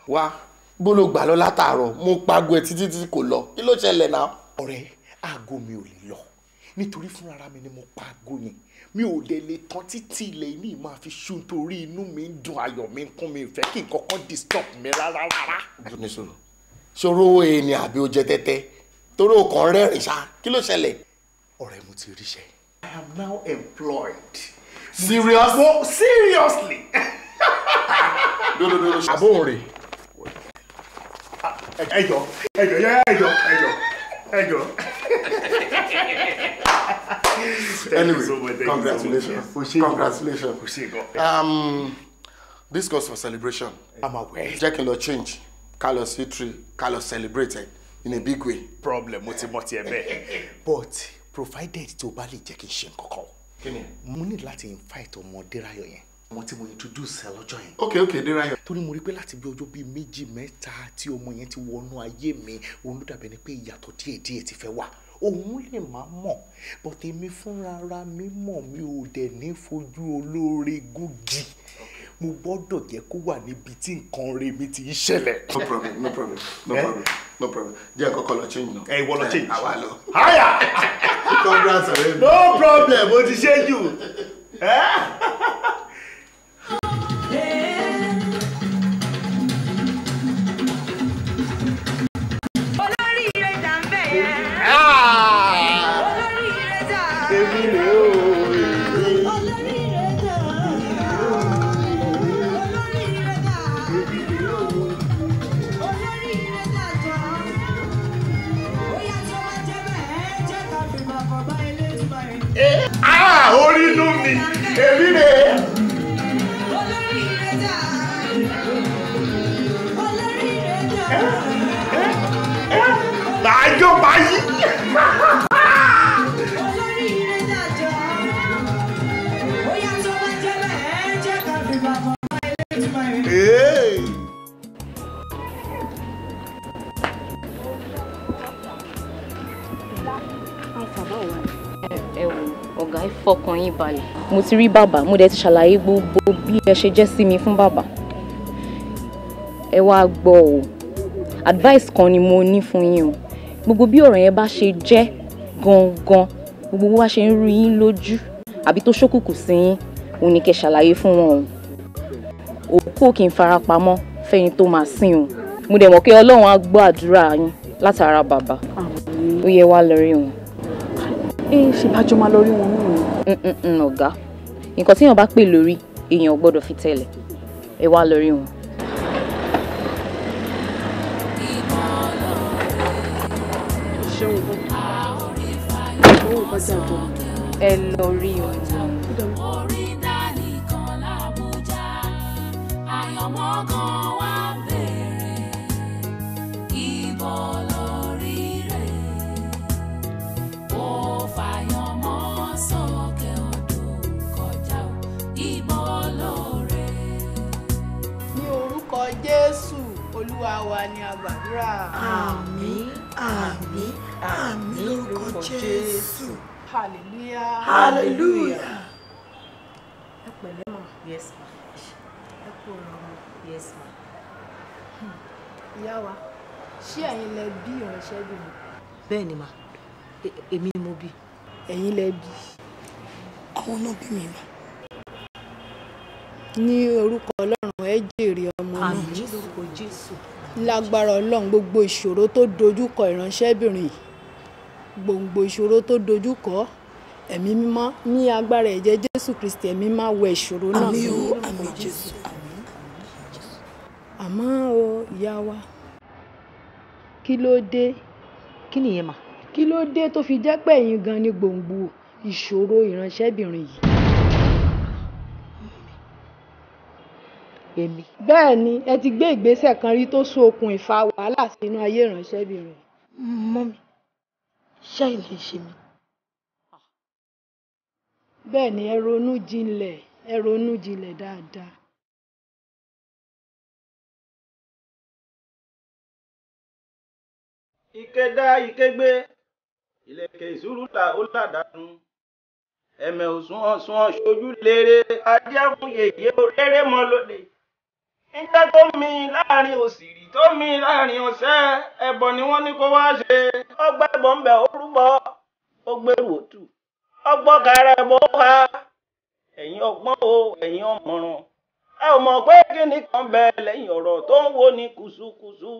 Wá bó ló gbà lọ látàárọ̀ mo pago ẹ títí tí kò lọ kí ló ṣẹlẹ̀ náà. Ọ̀rẹ́ aago mi ò lè lọ nítorí fúnra mi ni mo pa aago yẹn mi ò dẹ̀ lè tán títí ilẹ̀ inú máa fi ṣú nítorí inú mi ń dùn ayọ̀ mi ń kún mi ìfẹ́ kí nǹkan kan disturb mi rárá rárá. Ṣòro owó ẹni àbí o jẹ tẹ́tẹ́ torí o kàn rẹ́rìn ṣá kí ló ṣẹlẹ̀. Ọ̀rẹ́ mo ti ríṣẹ́. I am now employed. Serious? Well, seriously. No. Àbóhùn rè. Ẹjọ ẹjọ ẹjọ ẹjọ ẹjọ. Anyway, congratulations. Congratulations. This goes for celebration. I'm aware. Jẹ́ kí n lọ change, ká lọ sí tree, ká lọ celebrate in a big way. Problem mo ti mọ tiẹ̀ bẹ́ẹ̀. But provided tí o bá lè jẹ́ kí n ṣe nǹkan kan. Kí ni? Mo ní láti invite ọmọ Dérayọ̀ yẹn. Ọmọ tí mo introduce ẹ lọ́jọ́ yẹn. Ok, Dérayọ̀. Torí mo rí pé láti bí ọjọ́ bíi méjì mẹ́ta tí ọmọ yẹn ti wọnú ayé mi, òun ló dàbẹ̀ ni pé ìyàtọ̀ díẹ̀díẹ̀ ti fẹ́ wà. Òun lè má mọ̀, but èmi fúnra mi mọ̀ mi ò dẹ̀ ní fojú olóore gúgi. Mo gbọ́dọ̀ jẹ́ kó wà níbi tí nǹkan rẹ̀ mi ti ń ṣẹlẹ̀. No problem, no problem, no problem, no problem. Jẹ́ kọ́kọ́ lọ change náà. Ẹ ìwọ lọ change. Àwa lọ. Háyà! Congrats ọ̀rẹ́ mi. No problem, mo ti ṣe jù. Orí inú mi, èmi rè é. Màá jó màá yí. Ọ̀gá, ẹ fọkàn yín balẹ̀. Mo ti rí bàbá, mo dẹ̀ ti ṣàlàyé gbogbo bí ẹ ṣe jẹ́ sí mi fún bàbá. Ẹ wá gbọ́ o, advice kan ni mo ní fún yín o. Gbogbo bí ọ̀rọ̀ yẹn bá ṣe jẹ́ gangan, gbogbo bó bá ṣe ń rú yín lójú àbí tó ṣókùnkùn sí yín, òun ni kẹ́ ṣàlàyé fún wọn o. Òkú kì í farapamọ́ fẹ́ni tó máa sìn o. Mo dẹ̀ mọ̀ pé Ọlọ́run á gbọ́ àdúrà yín látara bàbá. Ó yẹ wá lọ rí wọn. Ẹ ṣe bá jọ máa lọ rí wọn náà. Ọ̀gá, nǹkan tí èèyàn bá pè lórí, èèyàn ò gbọ́dọ̀ fi tẹ̀lẹ̀. Ẹ wá lọ rí wọn. Ẹ lọ rí wọn. Orí dání kan l'Àbújá, àyànmọ́ kan wá bèrè, ibo lórí rẹ̀, ó fàyànmọ́ sókè odò kọjá o, ibo lóore. Ní orúkọ Jésù Olúwa wa ni a gbàdúrà. Àmín, àmín, àmín lórúkọ Jésù. Hallelujah. Hallelujah. Ẹ pẹ̀lẹ́ mà. Yes ma. Ẹ kú ọ̀rọ̀ ọmọ. Yes ma. Ìyá wa, ṣé ẹ̀yin lẹ bí ìránṣẹ́bìnrin? Bẹ́ẹ̀ ni mà, èmi ni mo bí. Ẹ̀yin lẹ bí. Àwọn náà bí mi mà. Ní orúkọ Ọlọ́run, ẹ jèrè ọmọ náà. Àmín lórúkọ Jésù. Lágbára Ọlọ́run, gbogbo ìṣòro tó dojúkọ ìránṣẹ́bìnrin yìí, gbòǹgbò ìṣòro tó dojúkọ, ẹ̀mí mímọ́ ní agbára ẹ̀jẹ̀ Jésù Kristi, ẹ̀mí máa wẹ ìṣòro náà. Àmín o, àmín Jésù. Àmọ́ o, ìyá wa, kí ló dé? Kí nìyẹn mà? Kí ló dé tó fi jẹ́ pé ẹ̀yin gan ni gbòǹgbò ìṣòro ìránṣẹ́bìnrin yìí? Èmi. Bẹ́ẹ̀ ni, ẹ ti gbé ìgbésẹ̀ kan rí tó sún okùn ìfà wàhálà sínú ayé ìránṣẹ́bìnrin. Mọ́mí, ṣé ilé ṣe mi? Bẹ́ẹ̀ ni, ẹ ronú jinlẹ̀, ẹ ronú jinlẹ̀ dáadáa. Ike dá ike gbé, ìlẹ̀kẹ̀ ìṣúrù là ó làdánù. Ẹ̀mẹ̀ òsùn ọ̀sùn ọ̀ṣojú lére, ajá fún yèyé rere mọ́ lóde. Nígbà tó mi láàrin òsìrì tó mi láàrin ọ̀sẹ̀, ẹbọ ni wọ́n ní kó wá ṣe. Ọgbà ẹbọ ń bẹ̀ ó rúbọ, ó gbèrú òtù. Ọgbọ́n kara ẹbọ ó ha. Ẹ̀yin ọgbọ́n o, ẹ̀yin ọ̀mọ̀ràn. Ẹ ò mọ̀ pé kíni kan bẹ lẹ́yìn ọ̀rọ̀ tó ń wo ni kùsùkùsù.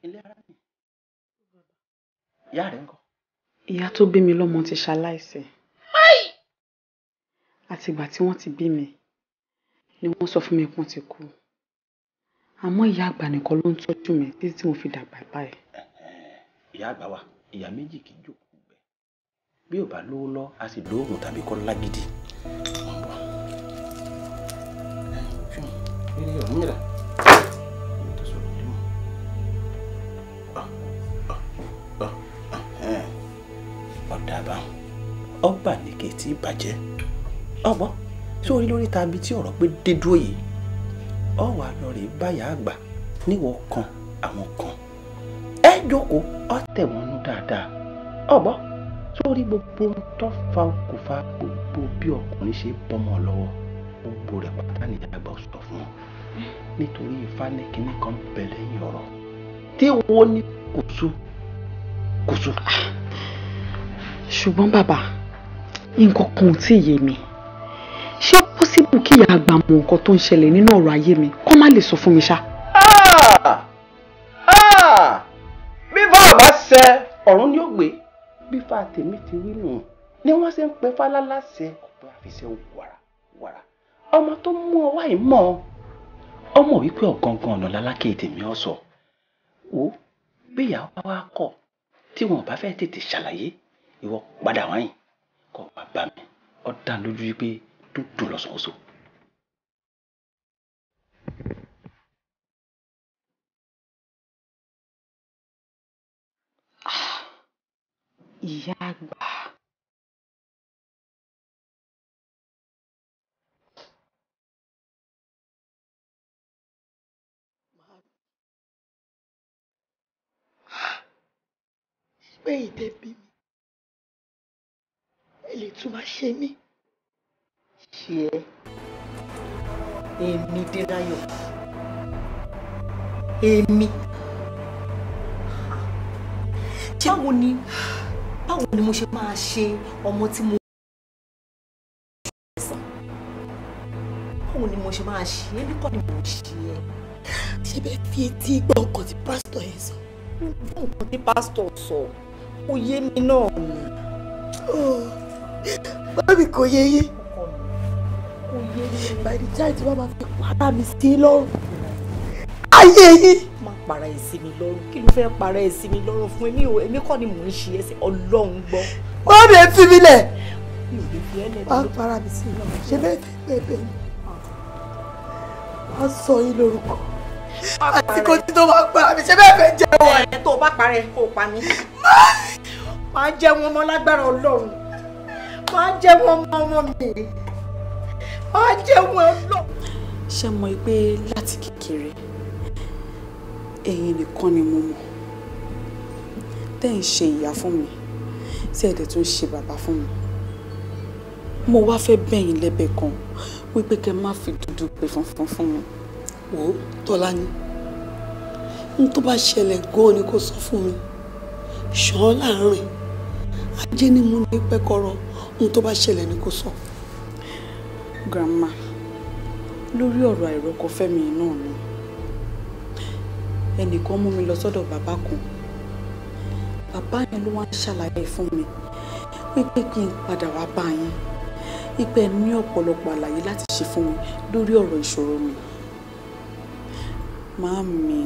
Ilé ara mi. Ìyá rẹ̀ ń kọ́. Ìyá tó bí mi lọ́mọ ti ṣaláìsí. Àtìgbà tí wọ́n ti bí mi ni wọ́n sọ fún mi pé wọ́n ti kú. Àmọ́ ìyá àgbà nìkan ló ń tọ́jú mi títí tí mo fi dàgbà báyìí. Ìyá àgbà wa, ìyá méjì kì í jókòó gbẹ. Bí ò bá lówó lọ, a sì lóògùn tàbí kọ́ lágídí. Ọ̀dà àbáwọn ọba ní kẹtì ìbàjẹ́ ọgbọ́n sórí lórí tàbí tí ọ̀rọ̀ pé dé dúró yìí, ọ wà lọ rè báyà àgbà níwọ̀ kan àwọn kan ẹ jókòó, ọ tẹ̀ wọ́n nú dáadáa. Ọgbọ́n sórí gbogbo tó fa okùnfà gbogbo bí ọkùnrin ṣe bọ́mọ lọ́wọ́, gbogbo rẹ̀ pátá ní àgbà sọ fún wọn, nítorí ifá ní kinní kan bẹ lẹ́yìn ọ̀rọ̀ tí wọ́n ní kùsù kùsù. Ṣùgbọ́n bàbá, nǹkan kan ò tí ì yé mi. Ṣé ó pọ́sibù kí ìyá àgbà mọ nǹkan tó ń ṣẹlẹ̀ nínú ọ̀rọ̀ ayé mi kó má lè sọ fún mi ṣá? Bí bá bá ṣe ọ̀run ni ó gbé, bí fa tèmi ti wí nù ni wọ́n ṣe ń pe fálálàṣẹ ọ̀pẹ àfiṣe wàrà wàrà. Ọmọ tó mú ọ wáyé mọ́ ọmọ wípé ọ̀gangan ọ̀nà lálákè tèmi ọ̀ sọ. Wo bí ìyá wa kọ̀ tí wọn ò bá fẹ́ tètè ṣàlàyé, ìwọ padà wáyìn kọ́ bàbá mi, ọ dá lójú wípé dúdú lọ́sọ̀ọ́sọ̀. Ìyá àgbà. Pé ìtẹ́ bí mi, ẹ lè tún máa ṣe mí. Ṣe ẹ́ èmi Déráyọ̀, èmi? Báwo ni mo ṣe máa ṣe ọmọ tí mo sàn? Báwo ni mo ṣe máa ṣe? Èmi kọ́ ni mo ṣe ẹ́. Ṣé bẹ́ẹ̀ fi etí gbọ́ nǹkan tí pásítọ̀ yẹn sọ? Nǹkan tí pásítọ̀ sọ ó yé mi náà ni. Bámi kò yé yé. By the time tí wọ́n máa fi para mi sí lọ́rùn, ayé yìí. Má para ẹ̀ sí mi lọ́rùn. Kí ló fẹ́ para ẹ̀ sí mi lọ́rùn fún? Èmi ò, èmi kọ́ ni mò ń ṣe ẹsẹ̀. Ọlọ́run gbọ́. Wọ́n lè fi mi lẹ̀. Mi ò lè fi ẹ́ lẹ̀. Má para mi sí lọ́rùn. Ṣé bẹ́ẹ̀ fi bẹ́ẹ̀ bẹ́ẹ̀ ni? Wọ́n sọ yín lórúkọ. Àsìkò tí tó máa para mi, ṣé bẹ́ẹ̀ fẹ́ jẹun ẹ̀? Tó o bá parẹ́ kó o pa mí. Máa jẹun ọmọ lágbára Ọlọ́run. Máa jẹun ọmọ ọmọ mi. Máa jẹun Ọlọ́run. Ṣé mọ̀ pé láti kékeré ẹ̀yin nìkan ni mo mọ̀ tẹ́ ń ṣe ìyá fún mi, tí ẹ̀dẹ̀ tún ṣe bàbá fún mi. Mo wá fẹ́ bẹ̀yìn lẹ́bẹ̀ kan wípé kẹ́ má fi dúdú pé funfun fún mi. Wò ó Tọ́lání, n tó bá ṣẹlẹ̀ gan-an ni kò sọ fún mi. Ṣàn láàrin ajé ni mo ní pẹ́kọ̀rọ̀, n tó bá ṣẹlẹ̀ ni kò sọ. Grandma, lórí ọ̀rọ̀ àìrọ́kọfẹ́ mi náà ni ẹnìkan mú mi lọ sọ́dọ̀ bàbá kan. Bàbá yẹn ló wá ń ṣàlàyé fún mi wípé kí n padà wá bá yín, wípé ẹ ní ọ̀pọ̀lọpọ̀ àlàyé láti ṣe fún mi lórí ọ̀rọ̀ ìṣòro mi. Màámi,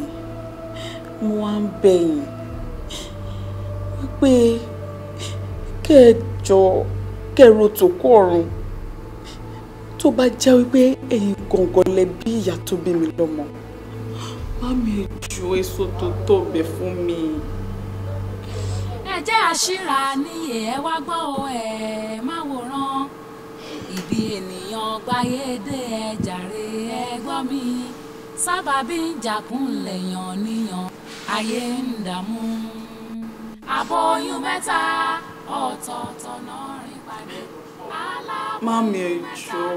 mo wá ń bẹ̀ yín wípé kẹ́ ẹ jọ̀ọ́ kẹ́ ẹ ro tòkó ọ̀run. Tó bá jẹ́ wípé ẹ̀yin gangan lẹ bí ìyá tó bí mi lọ́mọ, màámi, ẹ jọ̀ọ́ èso tó tọ̀bẹ̀ fún mi. Ẹ jẹ́ àṣírà níyè, ẹ wá gbọ́ o, ẹ má wòran. Ibi ènìyàn gbáyé dé, ẹ jàre ẹ gbọ́ mi. Sábàbí ń jàkúnlẹ̀ yàn níyàn, ayé ń dààmú. Aboyún mẹ́ta ọ̀tọ̀ọ̀tọ̀ náà rìn pàdé. Màámi, ẹ jọ̀ọ́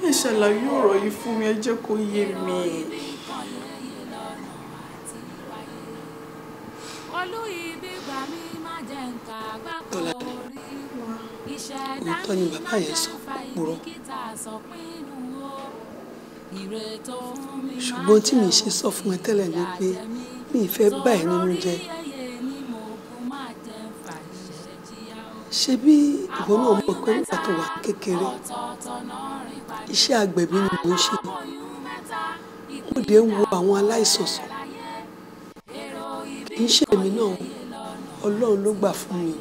ẹ ṣàlàyé ọ̀rọ̀ yìí fún mi, ẹ jẹ́ kó yé mi. Tọ́lání, òótọ́ ni bàbá yẹn sọ, purọ́. Ṣùgbọ́n tí mi ṣe sọ fún ẹ tẹ́lẹ̀ ni pé mi ì fẹ́ bà ẹ́ nínú jẹ́. Ṣé bí ìwọ náà mọ̀ pé nígbà tó wà kékeré, iṣẹ́ agbẹ̀bí ni mò ń ṣe. Mo dé ń wo àwọn aláìsàn sàn. Kì í ṣe èmi náà, Ọlọ́run ló gbà fún mi.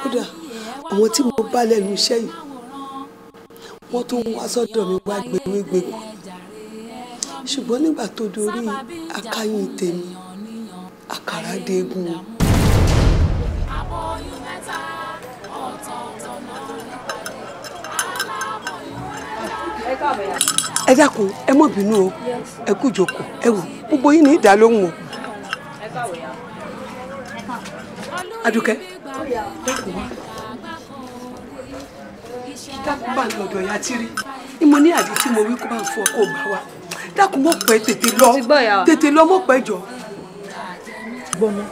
Kódà àwọn tí mo bá lẹ́nu iṣẹ́ yìí, wọ́n tún ń wá sọ́dọ̀ mi wá gbéwégbégbò. Ṣùgbọ́n nígbà tó dorí akáyín tèmi, àkàrà dé egun o. Ẹ dákun, ẹ má bínú o, ẹ kú jókòó, ẹ wò gbogbo yín ní ìdálóhùn o. Adúkẹ́, dákun wá, dákun bá ń lọ́dọ̀ ya tírí ni mo ní àdí tí mo wí kó bá ń fún ọ kó gbà wá. Dákun mọ̀ pẹ́, tètè lọ, tètè lọ, mọ̀ pẹ́ jọ. Gbọ́nà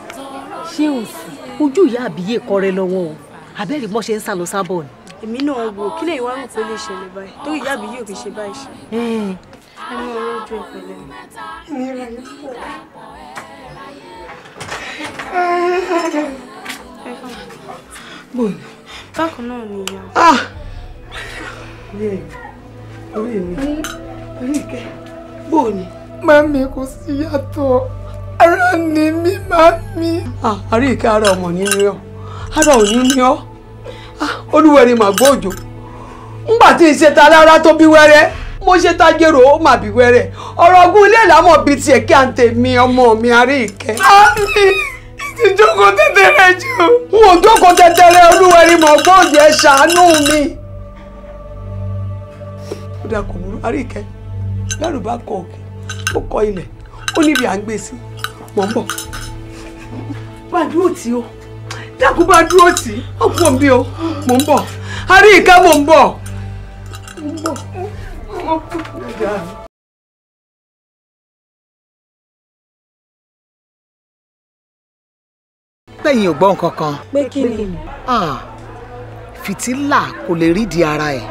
ṣé o sì ojú ìyá àbíyè kọrẹ lọ́wọ́ o, àbẹ́rẹ́ mọ́ ṣe ń sá lọ sábọ̀ ni. Èmi náà wò kí lè wá rò pé lè ṣẹlẹ̀ báyìí torí ìyá àbíyè ò kì í ṣe báyìí ṣe. Ẹ mú ọ̀rọ̀ ojú ìpìlẹ̀. Ìnira yìí pọ̀. Bọ́ọ̀lù. Bákan náà ni ìyá. Orí mi, orí ìkẹ́, bóòni. Màmí, kò sí yàtọ̀, ara ni mí màmí. Àrí ìkẹ́, ara ọmọ ní ní ọ, ara ò ní ní ọ. Olúwẹ̀rí mà gbọ́ òjò. Ńgbà tí ń ṣe ta lára tó bí wẹ́rẹ́, mo ṣe ta jèrò ó mà bí wẹ́rẹ́. Ọ̀rọ̀ ogún ilé ìlámọ̀ bíi tiẹ̀ kí à ń tèmi ọmọ mi àrí ìkẹ́. Màmí, ìjókòó tẹ́tẹ́rẹ́ jù. N ò jókòó tẹ́tẹ́rẹ́, Olúwẹ̀rí mà gbọ́ òjò, ẹ ṣàánú mi. Ó dà kò burú, àrí ìkẹ́, lẹ́rù bá kọ òkè, ó kọ ilẹ̀, ó níbi à ń gbé sí. Mọ̀ ń bọ̀. Gbàdúrà tí ó Dákun bá dúró tì í. Ó kú òǹbí o, mò ń bọ̀. Àríkẹ́ mò ń bọ̀. Mò ń bọ̀. Pẹ̀yìn ò gbọ́ nǹkan kan. Pé kí ni? Fìtílà kò lè rídìí ara ẹ̀,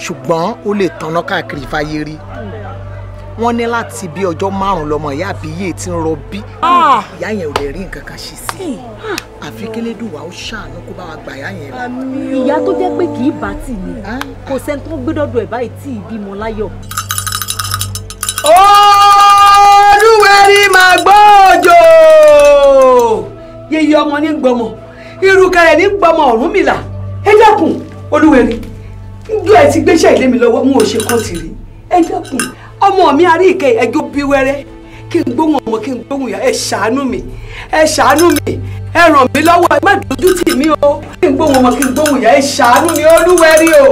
ṣùgbọ́n ó lè tanná káàkiri fáyé rí. Wọ́n ní láti bí ọjọ́ 5 lọ́mọ ìyá àbíyè tí ń rọbí. Ìyá yẹn ò lè rí nǹkan kan ṣe sí i. Àfi kélédùwà ó ṣàánú kó bá wa gbà ìyá yẹn. Ìyá tó jẹ́ pé kì í bá tì ní, kò sẹ́ni tó gbé dọ́dọ̀ ẹ̀ báyìí tí ì bímọ láyọ̀. Olúwẹ̀rí máa gbọ́ òjò. Yeye ọmọ ní gbọmọ, irúkẹrẹ ní gbọmọ Ọ̀rúnmìlà. Ẹ dákun Olúwẹ̀rí, njọ́ ẹ ti gbéṣẹ́ ilé mi lọ́wọ́, n ò ṣe kán ti rí. Ẹ dákun ọmọ mi Àríkẹ́ ẹjọ́ bí wẹ́rẹ́, kí n gbóhùn ọmọ kí n gbóhùn ìyá. Ẹ ṣàánú mi, ẹ ṣàánú mi, ẹ ràn mí lọ́wọ́, ẹ má dojú tì mí o. Kí n gbóhùn ọmọ kí n gbóhùn ìyá, ẹ ṣàánú mi Olúwẹ̀rí o.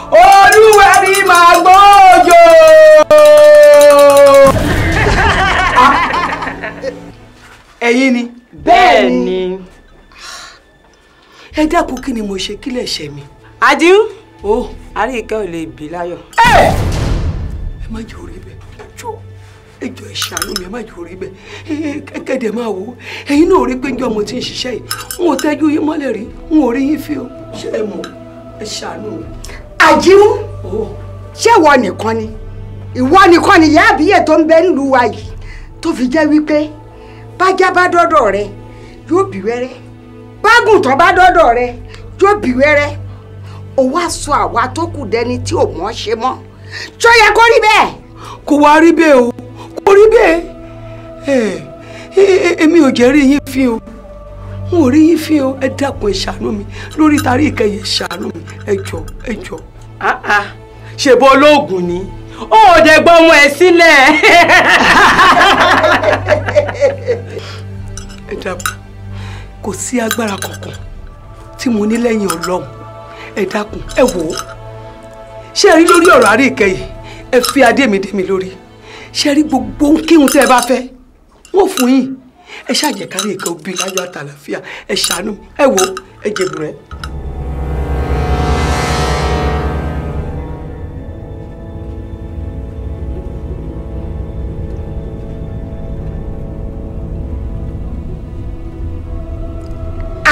Olúwẹ̀rí máa gbọ́ òjò. Ẹ̀yin ni. Bẹ́ẹ̀ ni. Ẹ dákun kí ni mo ṣe, kí lẹ ṣe mi. Àdìún. O Àríkẹ́ ò lè bí láyọ̀. Ẹ má jẹ́ orí bẹ́ẹ̀, ẹ jọ̀ọ́ ẹ ṣàánú mi, ẹ má jẹ́ orí bẹ́ẹ̀. Kẹ́kẹ́dẹ̀ máa wò ó, ẹ̀yin náà rí pé njọ́ mo ti ń ṣiṣẹ́ yìí, n ò tẹ́jú yín mọ́lẹ̀ rí, n ò rí yín fi o. Ṣé ẹ mọ̀? Ẹ ṣàánú mi. Àjíhùn, ṣé ìwọ nìkan ni? Ìwọ nìkan ni ìyá àbíyè tó ń bẹ nílùú wa yìí tó fi jẹ́ wípé bájá bá dọ́dọ̀ rẹ yóò bí wẹ́rẹ́, bágùntàn bá dọ́dọ̀ rẹ yóò bí wẹ́rẹ́. Ó wá sọ àwa tó kù dẹni tí ò mọ̀ ṣe mọ́. Ṣó yẹ kó rí bẹ́ẹ̀? Kò wá rí bẹ́ẹ̀ o, kò rí bẹ́ẹ̀. Èmi ò jẹ́ rí yín fín o, n ò rí yín fín o. Ẹ dákun ẹ ṣàánú mi lórí tarí ìkẹyẹ, ṣàánú mi, ẹ jọ̀ọ́ ẹ jọ̀ọ́. Ṣèbọ olóògùn ni ó ò dẹ̀ gbọ́ ọmọ ẹ̀ sílẹ̀. Ẹ dákun, kò sí agbára kankan tí mo ní lẹ́yìn Ọlọ́run. Ẹ dákun ẹ wò ó, ṣé ẹ rí lórí ọ̀rọ̀ Àríkẹ́ yìí, ẹ fi adé mi dé mi lórí. Ṣé ẹ rí gbogbo kíhun tẹ́ ẹ bá fẹ́ wọ́n fún yín. Ẹ ṣàjẹ́ kárí ìkẹ́ òbí láyọ̀ àtàlàfíà. Ẹ ṣàánú mi, ẹ wò ó, ẹ jẹ̀bù rẹ.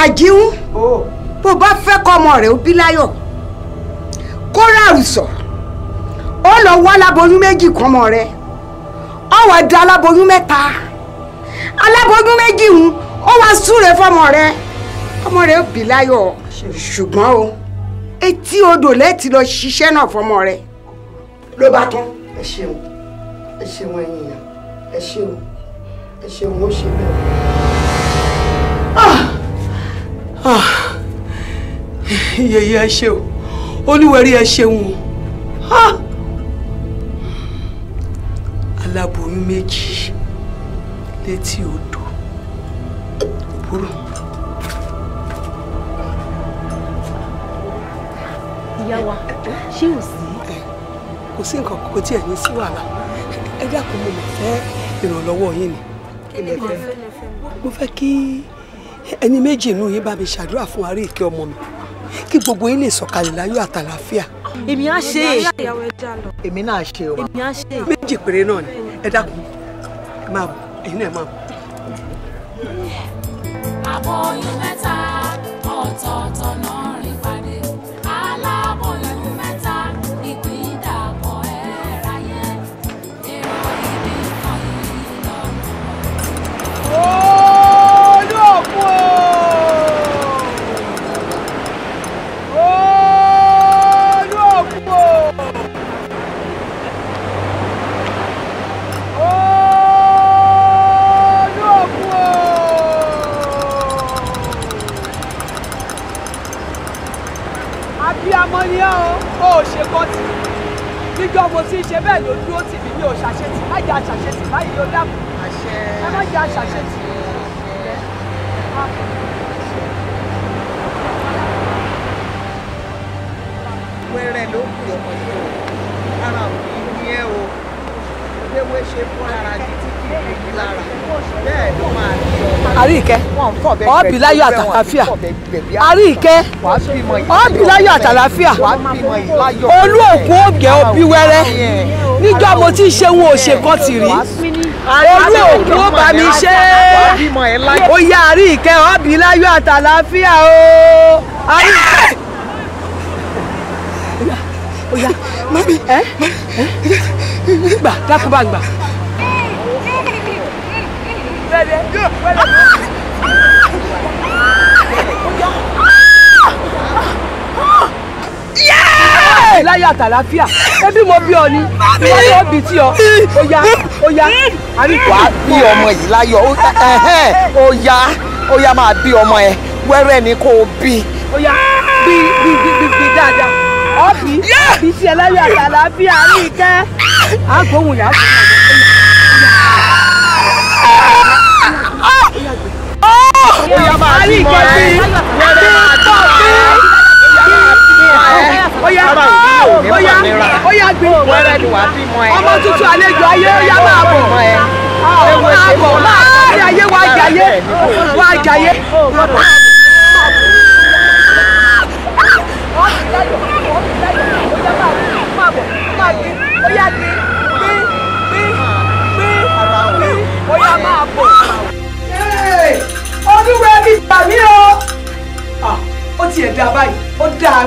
Àjíhùn, bó bá fẹ́ kọ́ ọmọ rẹ̀ ó bí láyọ̀, kó ràrùsọ̀, ó lọ wá aláboyún 2 kọ́mọ rẹ̀, ó wá da aláboyún 3, aláboyún 2 ń ó wá súre fọ́mọ rẹ̀, ọmọ rẹ̀ ó bí láyọ̀. Ṣùgbọ́n o, etí odò lẹ́ẹ̀tì lọ ṣiṣẹ́ náà fọ́mọ rẹ̀ ló bá tán. Ẹ ṣeun, ẹ ṣeun ẹ̀yin ìyá, ẹ ṣeun, ẹ ṣeun, ó ṣe bẹ́ẹ̀. Yèyé ẹ ṣe o, Olúwẹ̀rí ẹ ṣeun o. Aláboyún 2 létí odò òbúrò. Ìyá wa, ṣé ò sí? Kò sí nǹkan kò tiẹ̀ ní sí wàhálà. Ẹ dákun, mo mọ̀ fẹ́ ìrànlọ́wọ́ yín ni. Mo fẹ́ kí ẹni 2 inú yín bá mi ṣàdúrà fún Àríkẹ́ ọmọ mi, kí gbogbo yín lè sọ̀kalẹ̀ láyọ̀ àtàlàáfíà. Èmi á ṣe é. Èmi náà ṣe o. Èmi á ṣe é. 2 péré náà ni. Ẹ dákun, ẹ máa bọ̀, ẹ̀yin náà ẹ máa bọ̀. Aboyún 3 ọ̀tọ̀ọ̀tọ̀ náà rìn pàdé. Aláboyún 3 ìpín dàpọ̀ ẹ̀ ráyé. Èrò ibi kan yìí lọ́nà. Olóòkú o! Olóòkú o! Olóòkú o! Abiyamọ ni ẹ́ o, ò ṣe kọ́ tì. Níjọ́ mo ti ń ṣe bẹ́ẹ̀ ló dúró tì mí, mi ò ṣàṣetì, má jẹ́ àṣàṣetì báyìí ó dákun. Ẹ má jẹ́ àṣàṣetì. Wẹ́rẹ́ ló kù ọmọ yìí o, ara ò ní ní ẹ o, léwé ṣe fún ara títí kì Àríkẹ́ ọ̀bì láyọ̀ àtàlàfíà. Àríkẹ́ ọ̀bì láyọ̀ àtàlàfíà. Olú òkú ògẹ́ òbí wẹ́rẹ́. Níjọ́ mo ti ṣe wọn ò ṣe kan tì rí. Olú òkú ó bá mi ṣe. Ó yá Àríkẹ́ ọ̀bì láyọ̀ àtàlàfíà o. Àríkẹ́. Ó yá mami ẹ gbà dákú bá gbà. Láyọ̀ àtàlàfíà ẹbí mo bí ọ ni ìwọ ni ó bí tí ọ ó yá ó yá Àríkẹ́. Wàá bí ọmọ yìí láyọ̀ ó yá ó yá máa bí ọmọ ẹ wẹ́rẹ́ ni kò bí. Ó yá bí bí bí bí dáadáa ọbí bí tí ẹ láyọ̀ àtàlàfíà Àríkẹ́ àgbóhùn yà á ó yá máa bí mọ́ ẹ wẹ́rẹ́ máa bí Oya oya oya gbé ọmọ tuntun àlejò ayé oya máa bọ̀ máa bọ̀ máa bọ̀ ayé wá jayé wá jayé. Oya máa bọ̀. Olúwa mi gbà mí o. Ó tiẹ̀ dá báyìí, ó dáa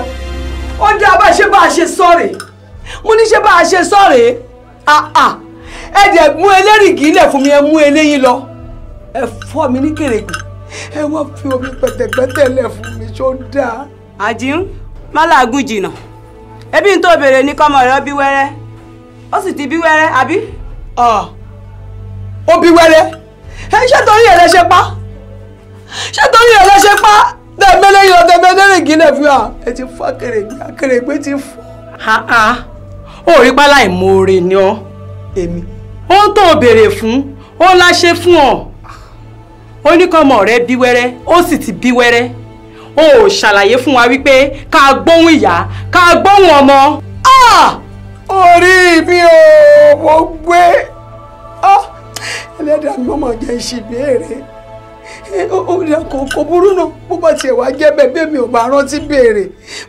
ó dá bá ṣe bá a ṣe sọ̀rẹ̀ mo ní ṣe bá a ṣe sọ̀rẹ̀ ẹ dẹ̀ mú elérìgì ilẹ̀ fún mi ẹ mú eléyìí lọ ẹ fọ́ mi ní kèrègbè ẹ wá fi omi pẹ̀tẹ̀pẹ̀tẹ̀ lẹ̀ fún mi ṣó dáa. Àjíǹ má làágùn jìnnà ebi ń tó béèrè ní kọ́mọ rẹ bí wẹ́rẹ́ ó sì ti bí wẹ́rẹ́ àbí. Ó bí wẹ́rẹ́ ẹ ṣé torí ẹ̀ lẹ ṣe pa ṣé torí ẹ̀ lẹ ṣe pa tẹ̀mẹ́lẹ́ yọ tẹ̀mẹ́lẹ́ rìn gílẹ̀ fún wa ẹ ti fọ́ akèrègbè akèrègbè ti fọ́. Ó rí pálá ìmoore ni ọ. Èmi. Ohun tó o béèrè fún ó la ṣe fún ọ. Ó ní kọ́mọ rẹ bí wẹ́rẹ́ ó sì ti bí wẹ́rẹ́. O ò ṣàlàyé fún wa wípé ká gbóhùn ìyá ká gbóhùn ọmọ. Orí mi ò mo gbé ẹlẹ́dàá mi ọmọ jẹ́ ìṣìbéèrè kò burú náà bó bá tiẹ̀ wá jẹ́ bẹ́ẹ̀ bí mi ò bá rántí béèrè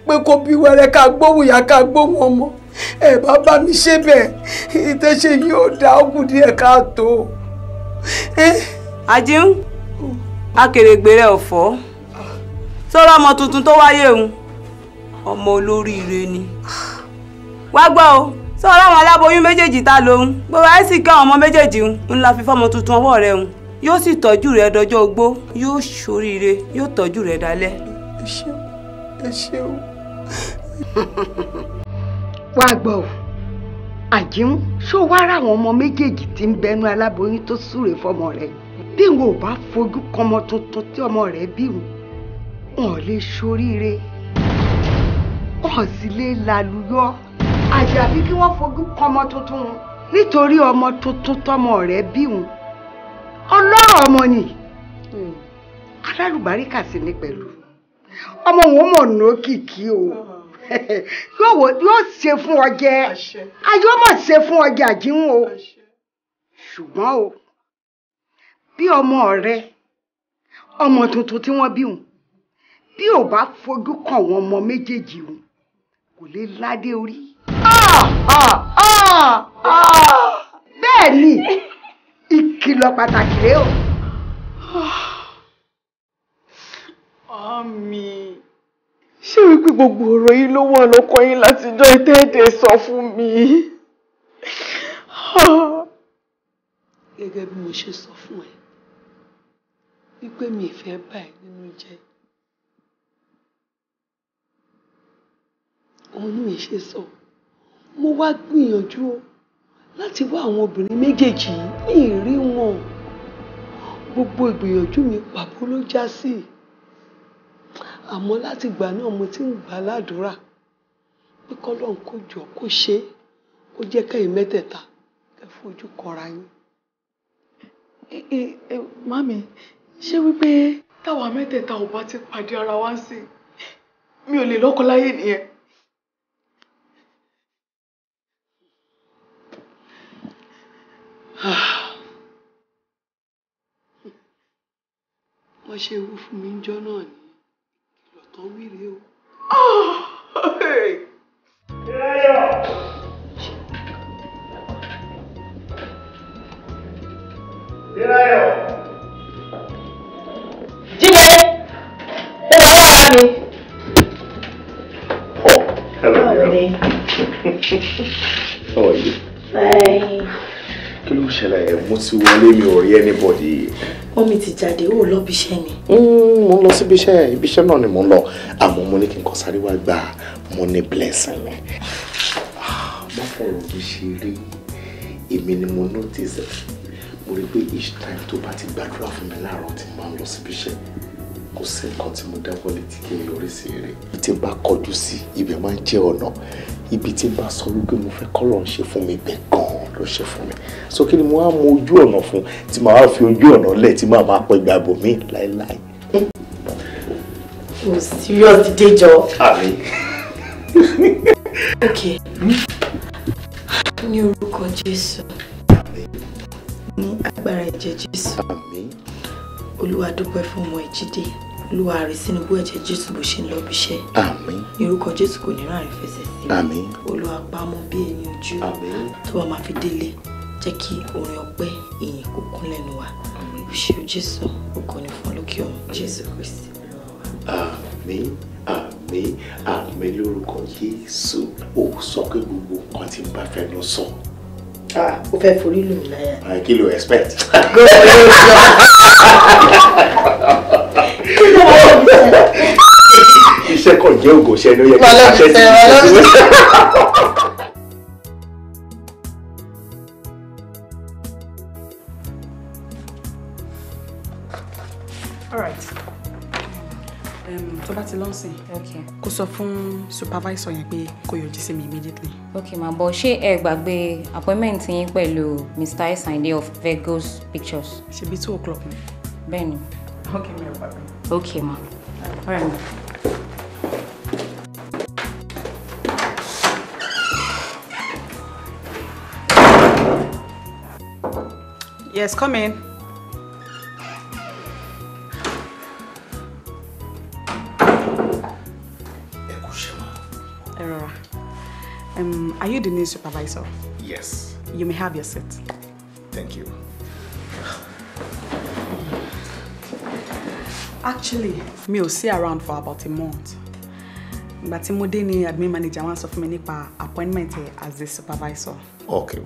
pé kó bí wẹ́rẹ́ ká gbóhùn ìyá ká gbóhùn ọmọ ẹ bá bá mi ṣe bẹ́ẹ̀ ìtẹ́ṣe yìí ó dá ó kù díẹ̀ káàtó. Àjíǹ akèrègbè rẹ ò fọ́ sọ́rọ́ ọmọ tuntun tó wáyé òun ọmọ olóríire ni wá gbọ́ o sọ́rọ́ àwọn aláboyún méjèèjì ta lòun gbogbo àìsí ká àwọn ọmọ méjèèjì ń la fi fọ́mọ tuntun ọwọ́ rẹ òun yóò sì tọ́jú rẹ dọjọ́ ogbó yóò ṣoríire yóò tọ́jú rẹ dalẹ́. Ẹ ṣeun ẹ ṣeun. Wá gbọ́ o Àjíǹ ṣó wá ráwọn ọmọ méjèèjì tí ń bẹnu aláboyún tó súre fọmọ rẹ bí wọn ò bá fojú kọmọ tuntun tí ọmọ rẹ bí wọn ò lè ṣoríire wọn ò sì lè lálùyọ àyàfi kí wọ́n fojú kọmọ tuntun nítorí ọmọ tuntun tọmọ rẹ bí wọn ọlọ́rọ̀ ọmọ ni alálùbáríkà sì ni pẹ̀lú ọmọ wọn mọ̀ nókìkí o yóò ṣe fún ọ jẹ ayọ́ mọ̀ ṣe fún ọ jẹ Àjíǹ o ṣùgbọ́n o bí ọmọ rẹ ọmọ tuntun tí wọ́n bí wọn bí ò bá fojú kàn wọn ọmọ méjèèjì wọn kò lè ládé orí. Bẹ́ẹ̀ ni ìkìlọ̀ pàtàkì rèé o. Màámi, ṣé wípé gbogbo ọ̀rọ̀ yìí ló wà lọ́kàn yín látijọ́ ìtẹ́ẹ̀dẹ̀ sọ fún mi? Gẹ́gẹ́ bí mo ṣe sọ fún ẹ wípé mi ì fẹ́ bà ẹ́ nínú jẹ́, òun mi ṣe sọ. Mo wá gbìyànjú o láti wá àwọn obìnrin méjèèjì yìí ní ìrí wọn. Gbogbo ìgbìyànjú mi pàbó ló já sí. Àmọ́ láti ìgbà náà mo ti ń gbà ládùúrà pé k'Ọlọ́run kó jọ kó ṣe é, kó jẹ́ kẹ́yìn mẹ́tẹ̀ẹ̀ta kẹ́ fojú kọra yín. Màámi, ṣé wípé táwa mẹ́tẹ̀ẹ̀ta ò bá ti pàdé ara wa sí, mi ò lè lọ́kọ láyé nìyẹn? Bó ṣe wú fún mi ńjọ́ náà ni ìkìlọ̀ tán wíre o. Jíde, ó wà wá mi. Oh, hello, girl. How are you? Fine. Kí ló ṣẹlẹ̀? Mo ti wọlé, mi ò rí anybody. Mọ́mí ti jáde, ó lọ bí iṣẹ́ ni. Mo ń lọ síbi iṣẹ́, ibi iṣẹ́ náà ni mo ń lọ. Àmọ́ mo ní kí n kàn sáré wá gba money blessing mi. Má fọ̀rọ̀ mi ṣeré. Èmi ni mo notice ẹ̀. Mo rí pé each time tó bá ti gbàdúrà fún mi láàárọ̀ tí mo máa ń lọ síbi iṣẹ́, kò sí nǹkan tí mo dáwọ́lé tí kì í yọrí sí eré. Ibi tí n bá kọjú sí, ibẹ̀ máa ń jẹ́ ọ̀nà. Ibi tí n bá sọ wípé mo fẹ́ kọ́lọ̀ ń ṣe fún mi, ibẹ̀ gan-an ló ṣe fún mi. So kí ni mo á mọ ojú ọ̀nà fún tí màá fi ojú ọ̀nà lẹ̀ tí màá máa pẹ́ gbàgbọ́ mi láéláé. O serious dídé jọ. Àmín. Ok. Ní orúkọ Jésù. Ní agbára ẹ̀jẹ̀ Jésù. Àmín. Olúwa dúpẹ́ fún ọmọ Ìjídé. Olúwa rẹ̀ sínú bú ẹ̀jẹ̀ Jésù bó ṣe ń lọ bí iṣẹ́. Àmín. Ní orúkọ Jésù kò ní ráàrin fẹsẹ̀ sí. Àmín. Olúwa pamọ́ bí ẹyin ojú. Àmín. Tó bá máa fi délé, jẹ́ kí orin ọpẹ́ ìyìn kó kún lẹ́nu wa. O ṣé o Jésù, ògo ni fún lókè ọ̀run. Jésù Kristi Olúwa wa. Àmín, àmín, àmín lórúkọ Jésù. Ó sọ pé gbogbo nǹkan tí n bá fẹ́ lọ sọ. Ah, o fẹ́ forí lù mí láyà. Kí ló expect? Go Iṣẹ́ kan jẹ́ ògùn ṣẹ́ ni ó yẹ kí n ṣe sí iṣẹ́. All right. Tó bá ti lọ sìn. Okay. Kó sọ fún supervisor yẹn pé kó yọjú sí mi immediately. Okay, ma, but ṣé ẹ gbàgbé appointment yín pẹ̀lú Mr. Esinde of Vegas Pictures? Ṣebí 2:00 ni. Bẹ́ẹ̀ni. Okay, mi ò gbàgbé. Okay, ma. All right, ma. Yes, come in. Error. Are you the new supervisor? Yes. You may have your seat. Thank you. Actually, mi ò sí around for about a month. Ìgbà tí mo dé ni admin manager wá sọ fún mi nípa appointment as the supervisor. Okay.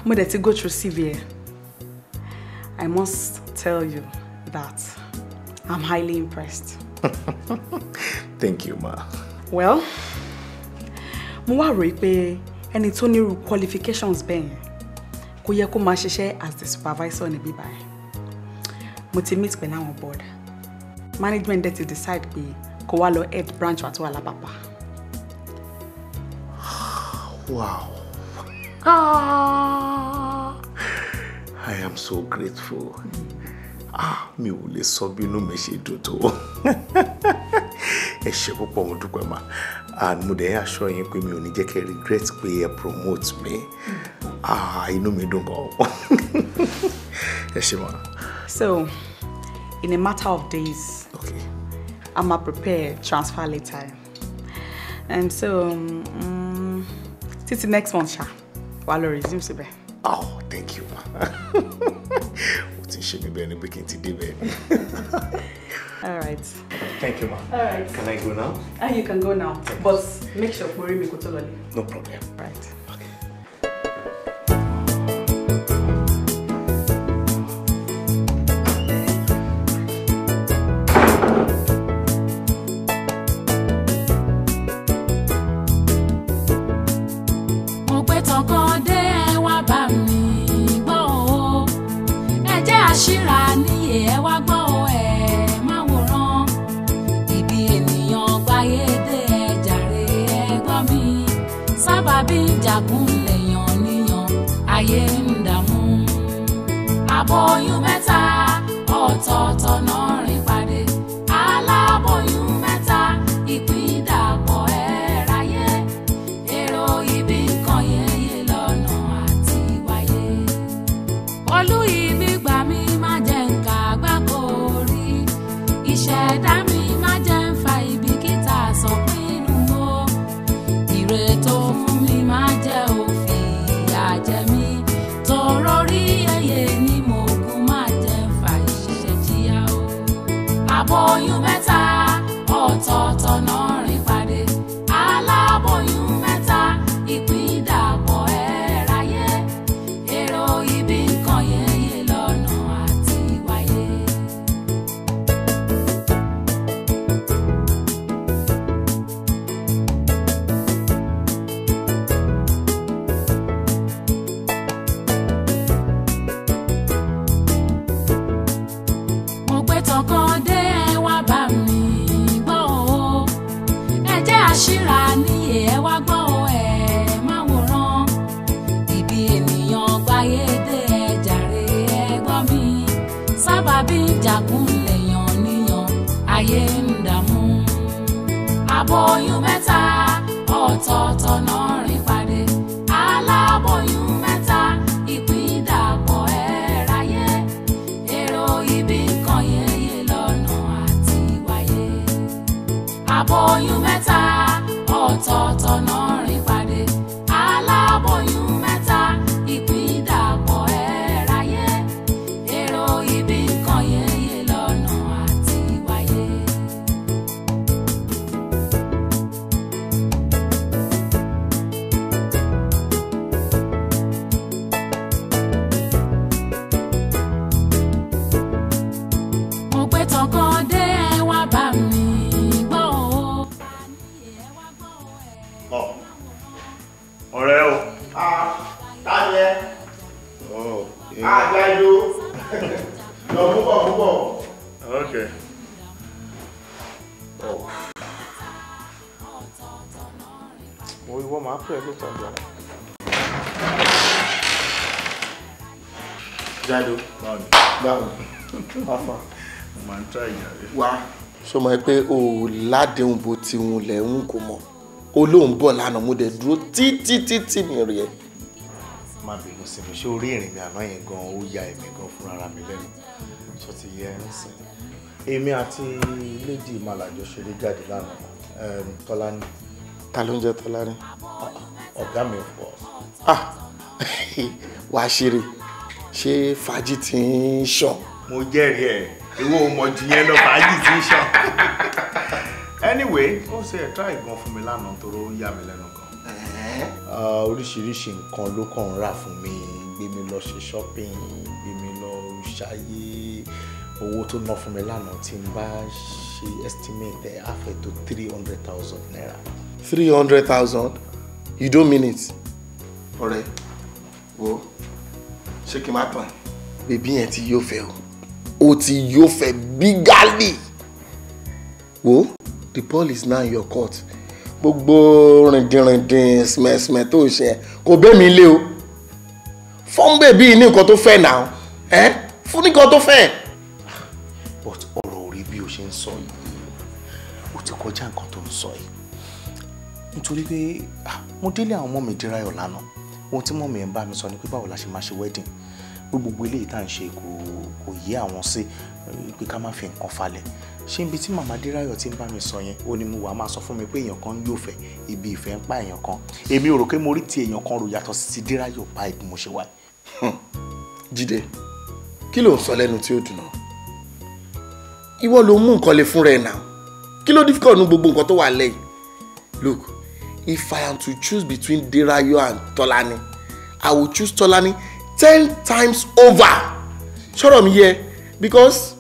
Mo dẹ̀ ti go through CV ẹ. I must tell you that I'm highly impressed. Thank you, ma. Well, mo wá rò pé ẹni tó nírú qualifications bẹ́ẹ̀ yẹn kò yẹ kó máa ṣiṣẹ́ as the supervisor níbí báyìí. Mo ti meet pẹ̀lú àwọn board. Management dẹ̀ ti decide pé kó wá lọ head branch wa tó wà l'Ápàpá. Wow. Ah, I am so grateful. Ah, mi ò lè sọ bí inú mi ṣe dùn tó. Ẹ ṣé púpọ̀, mo dúpẹ́ mà. And mo dẹ̀ assure yín pé mi ò ní jẹ́ kẹ́ regret pé ẹ promote mi. Ah, inú mi dùn gan. Ẹ ṣé mà. So, in a matter of days, okay, I'm gonna prepare transfer letter. And so, títí next month, ṣá, wàá lọ resume síbẹ̀. Oh, thank you, ma. Ó ti ṣe mí bẹ́ẹ̀ ni pé kí n ti dé bẹ́ẹ̀. All right. Thank you, ma. All right. Can I go now? You can go now. But make sure kó rí mi kó tó lọlé. No problem. Right. Okay. Mo gbé tọkàn dé ẹ wá bá mi gbọ́ o. Ẹ jẹ́ àṣírà níyè ẹ wá gbọ́ o, ẹ má wòran. Ibi ènìyàn gbáyé dé ẹ jàre ẹ gbọ́ mi. Sábàbí ìjàkúnlẹ̀ yàn níyàn ayé ń dààmú. Aboyún mẹ́ta ọ̀tọ̀ọ̀tọ̀ náà rìn pàdé. Aláboyún mẹ́ta ìpín dàpọ̀ ẹ̀ ráyé. Èrò ibi kan yeye lọ́nà àti wáyé. Olú ibi gbà mí má jẹ́ nǹka àgbákò. jẹ mí. Tọrọ rí ẹyẹ ni mo kú má jẹ fà ìṣẹ̀ṣẹ̀ jìyà o. Aboyún mẹ́ta ọ̀tọ̀ọ̀tọ̀ náà rìn pàdé. Aláboyún mẹ́ta ìpín dàpọ̀ ẹ̀ ráyé. Èrò ibi nǹkan yẹyẹ lọ́nà àti wáyé. Mo gbé tọkàn dé ẹ wá bá mi gbọ́ o. Ẹ jẹ́ àṣírà níyè ẹ wá gbọ́ o, ẹ má wòran. Ibi ènìyàn gbáyé dé ẹ jàre ẹ gbọ́ mi. Sábàbí ìjàkúnlẹ̀ yàn níyàn ayé ń dààmú. Aboyún mẹ́ta ọ̀tọ̀ọ̀tọ̀ náà rìn pàdé. Aláboyún mẹ́ta ìpín dàpọ̀ ẹ̀ ráyé. Èrò ibi nǹkan yẹyẹ lọ́nà àti wáyé. Aboyún mẹ́ta ọ̀tọ̀ọ̀tọ̀ náà rìn pàdé. Aláboyún mẹ́ta ìpín dàpọ̀ ẹ̀ ráyé. Èrò ibi nǹkan yẹyẹ lọ́nà àti wáyé. Mo gbé tọkàn dé ẹ wá bá mi gbọ́ o. Ọ̀rẹ́ o. Táyé ẹ. Àjàjò. Lọ púpọ̀ púpọ̀. Okay. Mo ìwọ máa pè é lóòótọ́ ìjọba. Jàdó. Báwo ni? Báwo ni? Afa. Mo máa ń try ìjàre. Wá. Ṣé o mọ̀ pé o ò ládéhùn bó ti wùn lẹ̀ ń kò mọ̀? O lóun bọ̀ lánàá, mo dẹ̀ dúró títí títí mi rí ẹ. Má bínú sí mi, ṣé orí ìrìn mi àná yẹn gan ó ya èmi gan fúnra mi lẹ́nu. Ṣé ti yẹ ń sìn? Èmi àti Lady Màlàjọ ṣeré jáde lánàá. Tọ́lání. Ta ló ń jẹ́ Tọ́lání? Ọ̀gá mi of course. Ah! Wàá ṣeré. Ṣé fàájì ti ń ṣàn? Mo jẹ́rìí ẹ̀, ìwọ ò mọ̀ jù yẹn lọ, fàájì ti ń ṣàn. Anyway, ó ṣe ẹ̀ try gan fún mi lánàá torí ó yà mí lẹ́nu gan. Oríṣiríṣi nǹkan ló kàn ń rà fún mi, gbé mi lọ ṣe shopping, gbé mi lọ ṣayé. Owó tó ná fún mi lánàá tí n bá ṣe estimate ẹ̀ á fẹ́ tó 300,000 naira. 300,000? You don't mean it. Ọ̀rẹ́, wo, ṣé kí n má tàn ẹ́? Bèbí yẹn ti yóò fẹ́ o. O ti yóò fẹ́ bígálì. Wo, the ball is now in your court. Gbogbo rìndìnrìndìn sìmẹ̀sìmẹ̀ tó ń ṣe ẹ̀ kò bẹ́ mi lé o. Fún bèbí ní nǹkan tó fẹ́ náà. Ẹ́ fún nǹkan tó fẹ́. But ọ̀rọ̀ ò rí bí o ṣe ń sọ yìí. O ti kọjá nǹkan tó ń sọ yìí. Nítorí pé mo délé àwọn ọmọ mi Dérayọ̀ lánàá. Ohun tí mọ́mí ẹ̀ ń bá mi sọ ni pé báwo la ṣe máa ṣe wedding. Gbogbo eléyìí tá à ń ṣe kò yé àwọn sí pé ká má fi nǹkan falẹ̀. Ṣé ibi tí màmá Dérayọ̀ ti ń bá mi sọ yẹn, ó ní mo wà máa sọ fún mi pé èèyàn kan yóò fẹ́, ibi ìfẹ́ ń pa èèyàn kan. Èmi ò rò pé mo rí ti èèyàn kan rò yàtọ̀ sí ti Dérayọ̀ báyìí bí mo ṣe wà. Jídé, kí ló ń sọ lẹ́nu tí ó dùn náà? Ìwọ ló mú nǹkan le fúnra ẹ̀ náà. Kí ló difficult nu gbogbo nǹkan tó wà lẹ́yìn? Look, if I am to choose between Derayo and Tolani, I will choose Tolani 10 times over. Ṣọ́rọ̀ mi yẹ, because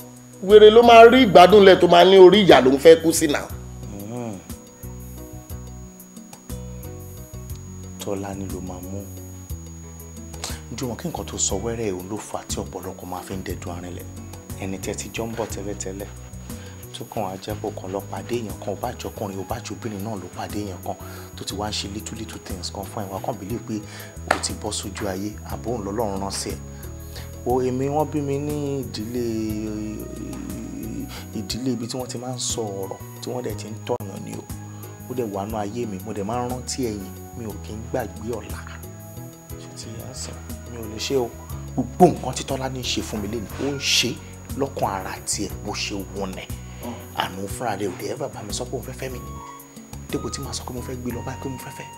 wèrè ló máa rí ìgbádùn lẹ̀ tó máa ní orí ìyà ló ń fẹ́ kú sí náà. Tọ́lání ló máa mú. Jùmọ̀ kí nǹkan tó sọ wẹ́rẹ́ òun ló fà á tí ọ̀pọ̀lọpọ̀ máa fi ń dẹ̀dùn arinlẹ̀. Ẹni tẹ́ ti jọ ń bọ̀ tẹ́lẹ̀tẹ́lẹ̀ tó kàn á jẹ́ pọ̀ kan lọ pàdé èèyàn kan, ò bá jọkùnrin ò bá jọbìnrin náà ló pàdé èèyàn kan tó ti wá ń ṣe little little things kan fún ẹ̀, wá kàn believe pé o ti bọ́ sójú ayé àbó òun lọ́lọ́run rán sí ẹ̀. O èmi wọ́n bí mi ní ìdílé ibi tí wọ́n ti máa ń sọ ọ̀rọ̀ tí wọ́n dẹ̀ ti ń tọ̀yàn ni o. Ó dẹ̀ wà nú ayé mi, mo dẹ̀ máa ń rántí ẹ̀yìn, mi ò kí ń gbàgbé ọ̀la. Ṣé ti yẹn sìn? Mi ò lè ṣe o. Gbogbo nǹkan tí Tọ́lá ní ṣe fún mi lénìí, ó ń ṣe lọ́kàn ara tiẹ̀ bó ṣe wọ̀n ẹ̀. Àánú fúnra rẹ̀ ò dẹ̀ bàbá mi sọ pé òun fẹ́ fẹ́ mi. Dípò tí màá sọ pé mo fẹ́ gbé lọ báyìí pé mo fẹ́ fẹ́.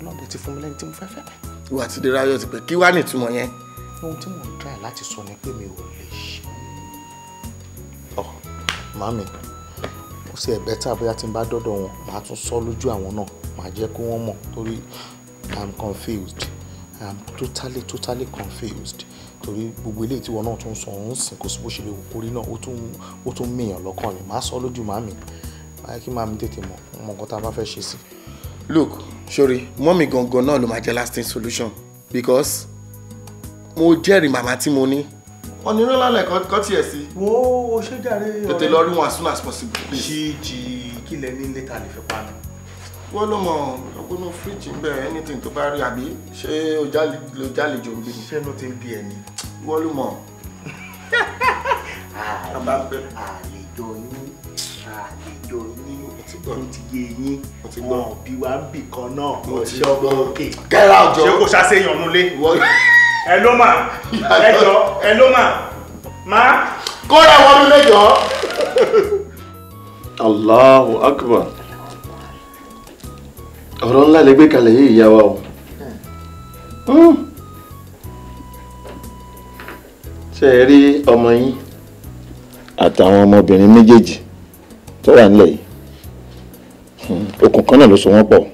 Ọlọ́run dẹ̀ ti fún mi lẹ́ni tí mo fẹ́ fẹ́. Ìwà àti Dérayọ̀ ti pẹ́, kí wá ní ìtumọ̀ yẹn? Ohun tí mò ń try láti sọ ni pé mi ò lè ṣe. Ọ, màmí, ó sì ẹ̀ better bóyá tí n bá dọ́dọ̀ wọn, màá tún sọ lójú àwọn náà, màá jẹ́ kó wọ́n mọ̀ torí I'm confused. I'm totally totally confused. Torí gbogbo eléyìí tí wọn náà tún sọ òun sìn kò sí bó ṣe lè wò kórí náà ó tún mìyàn lọ́kàn ni. Màá sọ lójú màmí, màá kí màmí tètè mọ̀ nǹkan tá a bá fẹ́ ṣe sí. Look, sorry, mọ́mì gangan náà ló máa jẹ́ lasting solution because mo jẹ́rìí màmá tí mo ní. Wọ́n ní rọ́lá lẹ̀ kọ́ tiẹ̀ sí. Wo o ṣe jàre ọ̀rẹ́. Tètè lọ rí wọn as soon as possible. Ṣíjì kí lẹ ní létà lè fi pa ni. Wọ́n ló mọ̀ ọgbọ́n fíríjì ń bẹ̀ anything tó bá rí àbí ṣé o jálejò ń bí ni. Ṣé ló ti ń bí ẹni? Wọ́n ló mọ̀. Àlejò yín, àlejò yín, ó ti yé yín, wọn bí wa ń bì kan náà, ọ̀ṣọ́ òkè. Kẹ́rà ọjọ́. Ṣé kò ṣàṣeyàn nulẹ̀? Ẹ ló mà, ẹ jọ, ẹ ló mà, má. Kóra wọn ló lẹ́jọ́. Allahu Akbar. Ọ̀rọ̀ ńlá lè gbé kalẹ̀ yìí ìyá wa o. Ṣé ẹ rí ọmọ yín àtàwọn ọmọbìnrin méjèèjì tó wà nílẹ̀ yìí? Okùn kan náà ló so wọ́n pọ̀.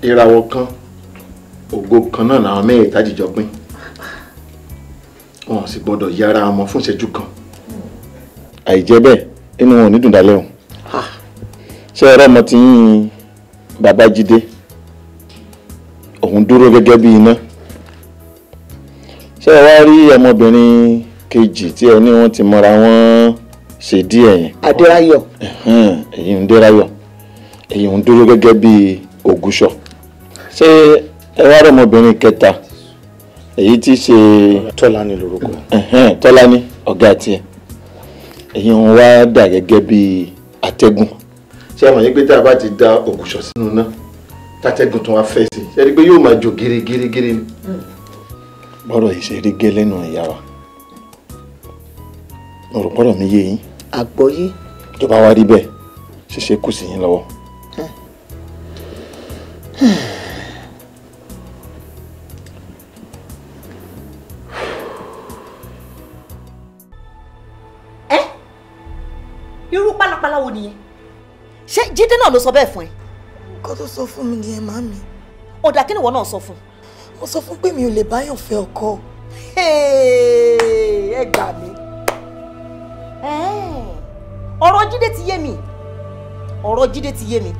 Ìràwọ̀ kan, ògo kan náà làwọn mẹ́ẹ̀ẹ́ta jìjọ pín. Wọn sì gbọ́dọ̀ yára ọmọ fún ìṣẹ́jú kan. Àìjẹ́ bẹ́ẹ̀, inú wọn ò ní dùn dálẹ́ o. Ṣé ẹ rí ọmọ tí yín Babájídé, òun dúró gẹ́gẹ́ bí iná. Ṣé ẹ wá rí ọmọbìnrin kejì tí ẹ ní wọ́n ti mọra wọ́n ṣe díẹ̀ yẹn? Adéráyọ̀. Èyí ń Dérayọ̀, èyí ń dúró gẹ́gẹ́ bí Ògúnṣọ̀. Ṣé ẹ wá rí ọmọbìnrin kẹta, èyí tí ṣe Tọ́lání lórúkọ. Tọ́lání ọ̀gá tiẹ̀, èyí ń wá dà gẹ́gẹ́ bí atẹ́gùn. Ṣé ẹ mọ̀ yín pé tá a bá ti da Ògùṣọ̀ sínú náà tátẹ́gùn tó wá fẹ́ sí ṣe rí i pé yóò máa jò gírígírígírí ni. Bọ́rọ̀ yìí ṣe rí gẹ́lẹ́ nù ìyá wa, mo rò pọ́rọ̀ mi yé yín. Àgbọ́yé. Tó bá wá rí bẹ́ẹ̀ ṣíṣe kù sí yín lọ́wọ́. Ẹ irú pálapàla wo nìyẹn? Ṣé Jídé náà ló sọ bẹ́ẹ̀ fún ẹ? Nǹkan tó sọ fún mi nìyẹn màmí. Ọ̀dà kí ni ìwọ náà sọ fún? Mo sọ fún pé mi ò lè báyàn fẹ́ ọkọ. Ẹ gbà mí. Ọ̀rọ̀ Jídé ti yé mi. Ọ̀rọ̀ Jídé ti yé mi.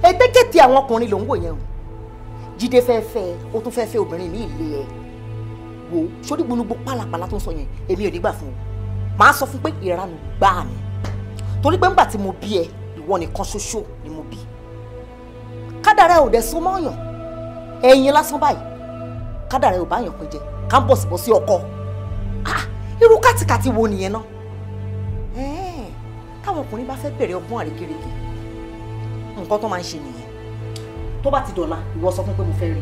Ètekéte àwọn ọkùnrin ló ń wò yẹn o. Jídé fẹ́ fẹ́ ẹ, ó tún fẹ́ fẹ́ obìnrin mi ìlé ẹ. Wo sórí gbólógbó pálapàla tó ń sọ yẹn, èmi ò ní gbà fún o. Màá sọ fún pé ìranù gbáà ni. Torí pé ńgbà tí mo bí ẹ, ìwọ nìkan ṣoṣo ni mo bí. Kádàrá ò dẹ̀ so mọ́yàn, ẹ̀yin lásán báyìí kádàrá ò bá yàn pín jẹ ká ń bọ̀sibọ̀ sí ọkọ. Irú kàtìkàtì wo nìyẹn náà? Táwọn ọkùnrin bá fẹ́ bẹ̀rẹ̀ ọgbọ́n àrékérekè, nǹkan tó máa ń ṣe nìyẹn. Tó bá ti dọ̀la, ìwọ sọ fún pé mo fẹ́ rí.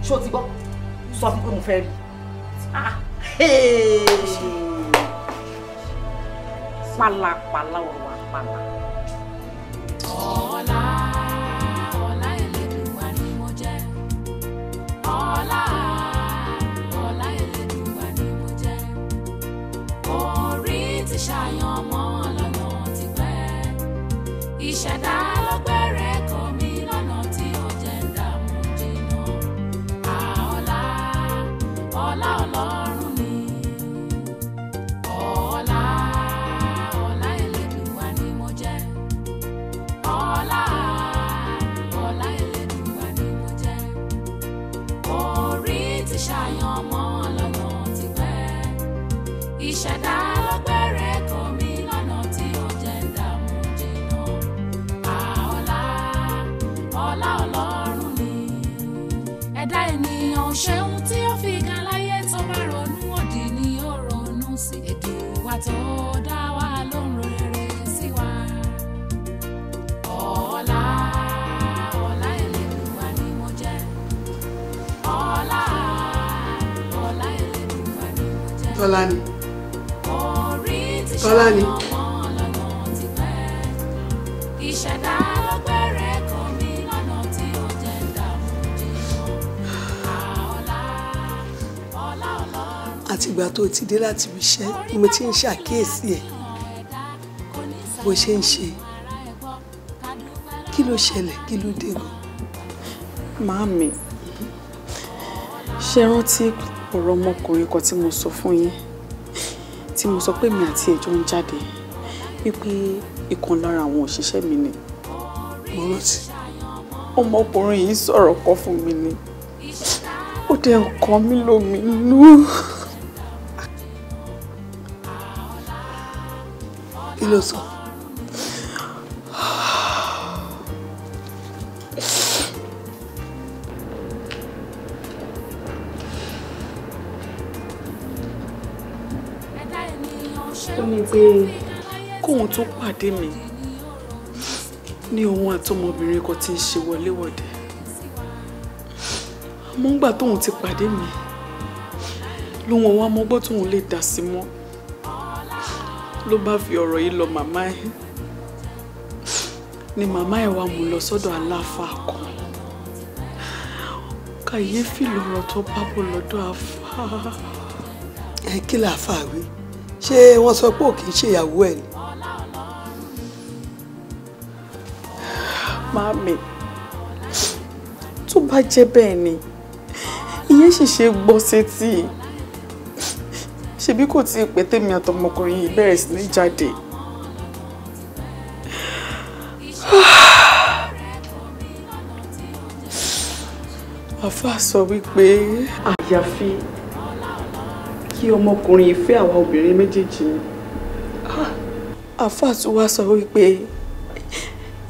Ṣé o ti gbọ́? Sọ fún pé mo fẹ́ rí. Pálapàla ọ̀rọ̀ àpàlà. Ọlá, ọlá Elédùwà ni mo jẹ́. Ọlá, ọlá Elédùwà ni mo jẹ́. Orí ti ṣàyàn mọ́ lọ́nà ti pẹ́. Ìṣẹ̀dá lọ́gbẹ̀rẹ̀ kọ́ mi lọ́nà tí ó jẹ́ ń dààmú jìnnà. Ọlá, ọlá Ọlọ́run ni. Ọlá, ọlá Elédùwà ni mo jẹ́. Ọlá, ọlá Elédùwà ni mo jẹ́. Orí ti ṣàyàn mọ́ lọ́nà ti pẹ́. Ìṣẹ̀dá lọ́gbẹ̀rẹ̀ kọ́ mi lọ́nà tí ó jẹ́ ń dààmú jìnnà. Ọlá, ọlá Ọlọ́run ni. Ẹ̀dá ènìyàn ò ṣeun tí ó fi gan láyé tó bá ronú òdì ni ó ronú sí. Èdùwà tó dá wa ló ń ro rere sí wa. Ọlá, ọlá Elédùwà ni mo jẹ́. Ọlá, ọlá Elédùwà ni mo jẹ́. Tọ́lání. Orí ti Tọ́lání. ṣàyàn mọ́ lọ́nà ti pẹ́. Ìṣẹ̀dá lọ́gbẹ̀rẹ̀ kọ́ mi lọ́nà tí ó jẹ́ ń dààmú jìnnà. Àtìgbà tó ti dé láti ibi iṣẹ́ ni mo ti ń ṣàkíyèsí ẹ̀ bó ṣe ń ṣe. Kí ló ṣẹlẹ̀? Kí ló dé gan? Màámi, ṣé rántí ọ̀rọ̀ ọmọkùnrin kan tí mo sọ fún yín, tí mo sọ pé mi àti ẹ̀jọ́ ń jáde, wípé ìkan lára àwọn òṣìṣẹ́ mi ni? Mo rántí. Ọmọkùnrin yìí sọ̀rọ̀ kan fún mi ni, ó dẹ̀ kàn mí lóminú. Kí ló sọ? Ó ní pé kóun tó pàdé mi ní òun àtọmọbìnrin kan tí ń ṣe wọléwọ̀de, àmọ́ ńgbà tóun ti pàdé mi lóun ọwọ́ amọ́gbọ́ tóun lè dá sí mọ́, ló bá fi ọ̀rọ̀ yìí lọ màmá ẹ̀. Ni màmá ẹ̀ wá mú lọ sọ́dọ̀ aláàfáà kan. Kàyéfì lọ̀rọ̀ tó bá bọ̀ lọ́dọ̀ àfáà. Ẹ kí làáfàá wí? Ṣé wọ́n sọ pé ò kì í ṣe ìyàwó ẹ̀ ni? Màámi, tó bá jẹ́ bẹ́ẹ̀ ni, ìyẹn sì ṣe gbọ́ sétí. Ṣebí kò tí ì pẹ́ tèmi àtọmọkùnrin yìí bẹ̀rẹ̀ sí ní jáde. Àfáà sọ wípé àyàfi kí ọmọkùnrin yìí fẹ́ àwa obìnrin méjèèjì ni. Àfáà tún wá sọ wípé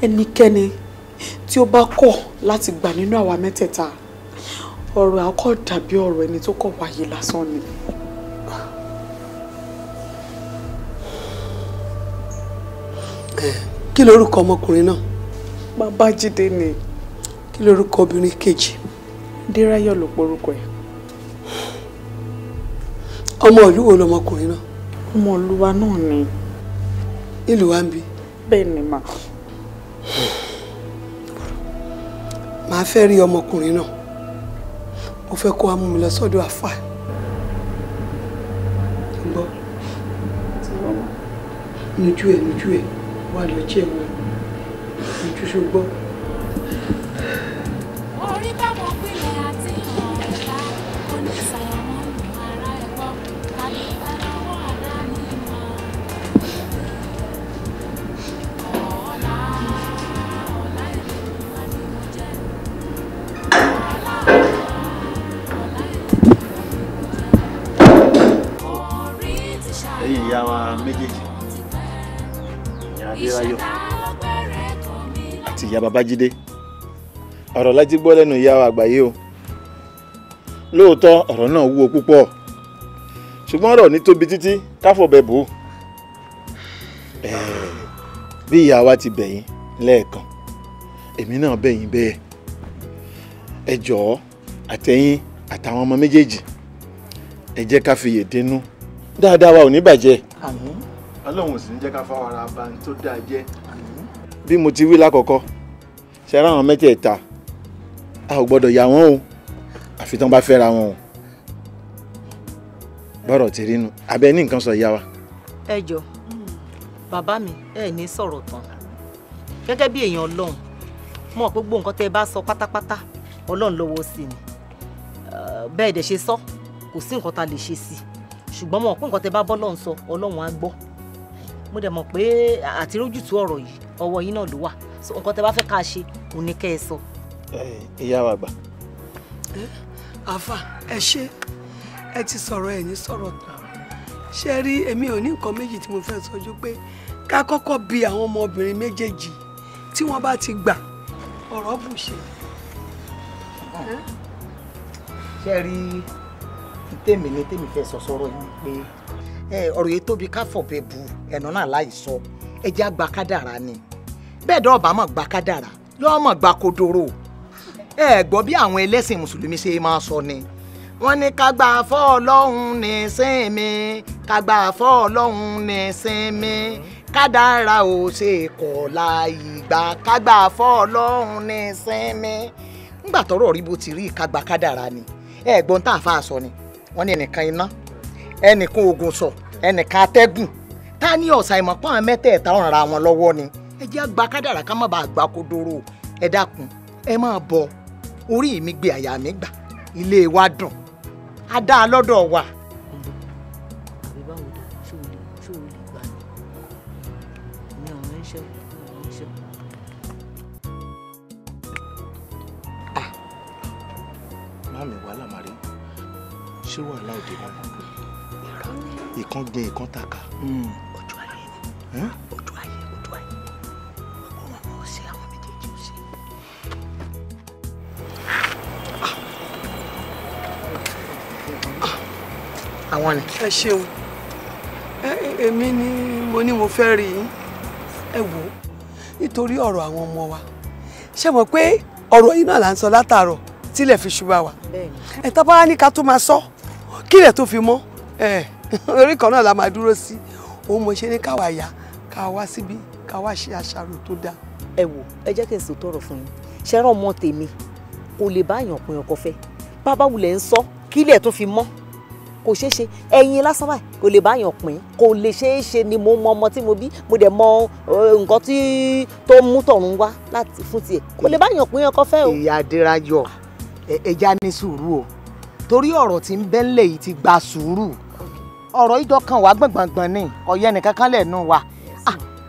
ẹnikẹ́ni tí ó bá kọ̀ láti gbà nínú àwa mẹ́tẹ̀ẹ̀ta, ọ̀rọ̀ àkọ́ dàbí ọ̀rọ̀ ẹni tó kọ̀ wáyé lásán ni. Kí lorúkọ ọmọkùnrin náà? Babájídé ni. Kí lorúkọ obìnrin kejì? Déráyọ̀ ló porúkọ ẹ̀. Ọmọ ìlú wo lọmọkùnrin náà? Ọmọ ìlú wa náà ni. Ìlú wa ń bí? Bẹ́ẹ̀ ni mà. Màá fẹ́ rí ọmọkùnrin náà. Mo fẹ́ kó wá mú mi lọ sọ́dọ̀ àfáà. Gbọ́. Nujú ẹ̀ nujú ẹ̀ wá lọ jẹ́wọ́. Nujú ṣùgbọ́n. Orí bá mo pilẹ̀ àti ọ̀la oníṣàyàmọ́ ara ẹ̀kọ́ kàdúpẹ́ lọ́wọ́ àdáni mọ́. Ọ̀la ọ̀la Ẹlẹ́dùà ni mo jẹ́. Ọ̀la ọ̀la Ẹlẹ́dùà ni mo jẹ́. Orí ti ṣàyàmọ́. Ẹ̀yin ìyá wa méjèèjì, ìyá Adéráyọ̀ àti ìyá Babájídé, ọ̀rọ̀ láti gbọ́ lẹ́nu ìyá wa àgbáyé o. Lóòótọ́ ọ̀rọ̀ náà wúwo púpọ̀, ṣùgbọ́n ọ̀rọ̀ ní tóbi títí káfọ̀bẹ̀ bò ó. Bí ìyá wa ti bẹ̀ yín lẹ́ẹ̀kan, èmi náà bẹ̀ yín bẹ́ẹ̀. Ẹ jọ̀ọ́ àtẹ̀yin àtàwọn ọmọ méjèèjì, ẹ jẹ́ ká fiyè dénú. Dáadáa wa ò ní bàjẹ́. Àmín. Ọlọ́run ò sì ní jẹ́ ká fáwọn ara ba ní tó dáa jẹ́. Bí mo ti wí lákọ̀ọ́kọ́, ṣe ara àwọn mẹ́tẹ̀ẹ̀ta, a ò gbọ́dọ̀ yà wọ́n o, àfi tán bá fẹ́ra wọn o. Bọ́rọ̀ ti rí nu, abẹ ní nǹkan sọ ìyá wa. Ẹ jọ bàbá mi, ẹ ní sọ̀rọ̀ tán. Gẹ́gẹ́ bí èèyàn Ọlọ́run, mọ̀ pé gbogbo nǹkan tẹ́ ẹ bá sọ pátápátá, Ọlọ́run lọ́wọ́ sí ni. Bẹ́ẹ̀ dẹ̀ ṣe sọ, kò sí nǹkan tá a lè ṣe sí i. Ṣùgbọ́n mọ̀ pé nǹkan tẹ́ bá bọ́lọ́run sọ, Ọlọ́run á gbọ́. Mo dẹ̀ mọ̀ pé àti rójútùú ọ̀rọ̀ yìí, ọwọ́ yín náà ló wà. So nǹkan tẹ́ bá fẹ́ ká ṣe, òun ni kẹ́ ẹ sọ. Ìyá wa àgbà. Àfà, ẹ ṣé, ẹ ti sọ̀rọ̀ ẹ ní sọ̀rọ̀ tán. Ṣé rí, èmi ò ní nǹkan méjì tí mo fẹ́ sọ ju pé ká kọ́kọ́ bi àwọn ọmọbìnrin méjèèjì, tí wọ́n bá ti gbà, ọ̀rọ̀ bù ṣe. Ṣé rí, tèmi ni tèmi fẹ́ sọ sọ̀rọ̀ yìí pé ọ̀rọ̀ yìí tóbi ká fọ̀bẹ bu ẹ̀nà náà láì sọ, ẹ jẹ́ àgbà kádàrá ni. Bẹ́ẹ̀ dọ́ ọ̀bá mọ̀ gbà kádàrá, yọ́ mọ̀ gbà kodoro. Ẹ gbọ́ bí àwọn ẹlẹ́sìn mùsùlùmí ṣe máa sọ ni. Wọ́n ní ká gbà fọ́ Ọlọ́run ní sinmi, ká gbà fọ́ Ọlọ́run ní sinmi, kádàrá ò ṣe kọ̀ láì gbà, ká gbà fọ́ Ọlọ́run ní sinmi. Ńgbà tọ́rọ̀ rí bó ti rí, ká gbà kádàrá ni. Ẹ gbọ́n tá a fa sọ ni. Wọ́n ní ẹnìkan iná, Ẹnìkan oògùn sọ, ẹnìkan atẹ́gùn. Ta ni ọ̀sà ìmọ̀pọ̀n mẹ́tẹ̀ẹ̀ta ọ̀ràn ra wọn lọ́wọ́ ni? Ẹ jẹ́ àgbà kádàrá ká má bàa gbà kodoro. Ẹ dákun, ẹ máa bọ̀. Orí mi gbé àyà mi gbà. Ilé wa dùn. A dá a lọ́dọ̀ wa. Àbí báwo dà? Ṣé o lè gbà ní? Mi ò ránṣẹ́, mi ò ránṣẹ́. Mami, wàhálà màrí. Ṣé wàhálà òde náà? Ìkan gbin ìkan tàkà. Ojú ayé ni. Ojú ayé, ojú ayé. Gbogbo wọn ò ṣe, àwọn méjèèjì ò ṣe. Àwọn ni. Ẹ ṣeun. Èmi ni mo ní mo fẹ́ rí yín. Ẹ wò ó, nítorí ọ̀rọ̀ àwọn ọmọ wa. Ṣé mọ̀ pé ọ̀rọ̀ yìí náà là ń sọ látàárọ̀ tílẹ̀ fi ṣubá wa. Ẹ tá bá ní ká tó máa sọ, kílẹ̀ tó fi mọ́. Orí kan náà la máa dúró sí. Òun mo ṣe ní káwa yá, ká wá síbí, ká wá ṣe àṣàrò tó dáa. Ẹ wò, ẹ jẹ́ kí n sọ tọrọ fún yín. Ṣé rán ọmọ tèmi kò lè bá èèyàn pin ọkọ fẹ́. Bàbá wulẹ̀ ń sọ kílẹ̀ tó fi mọ́. Kò ṣeé ṣe, ẹyin lásán báyìí kò lè bá èèyàn pín. Kò lè ṣeé ṣe ni mo mọ ọmọ tí mo bí, mo dẹ̀ mọ nǹkan tí tó mú tọ̀run wá láti fún tiẹ̀. Kò lè bá èèyàn pín ọkọ fẹ́ o. Ìyá Adéráyọ̀, ẹja ní sùúrù o. Torí ọ̀rọ̀ tí ń bẹ́ńlẹ̀ yìí ti gba sùúrù. Ọ̀rọ̀ ìjọ kan wà gbọ̀ngbọ̀ngbọ̀n ní ọ̀yẹ́ nìkan kan lẹ́nu wa.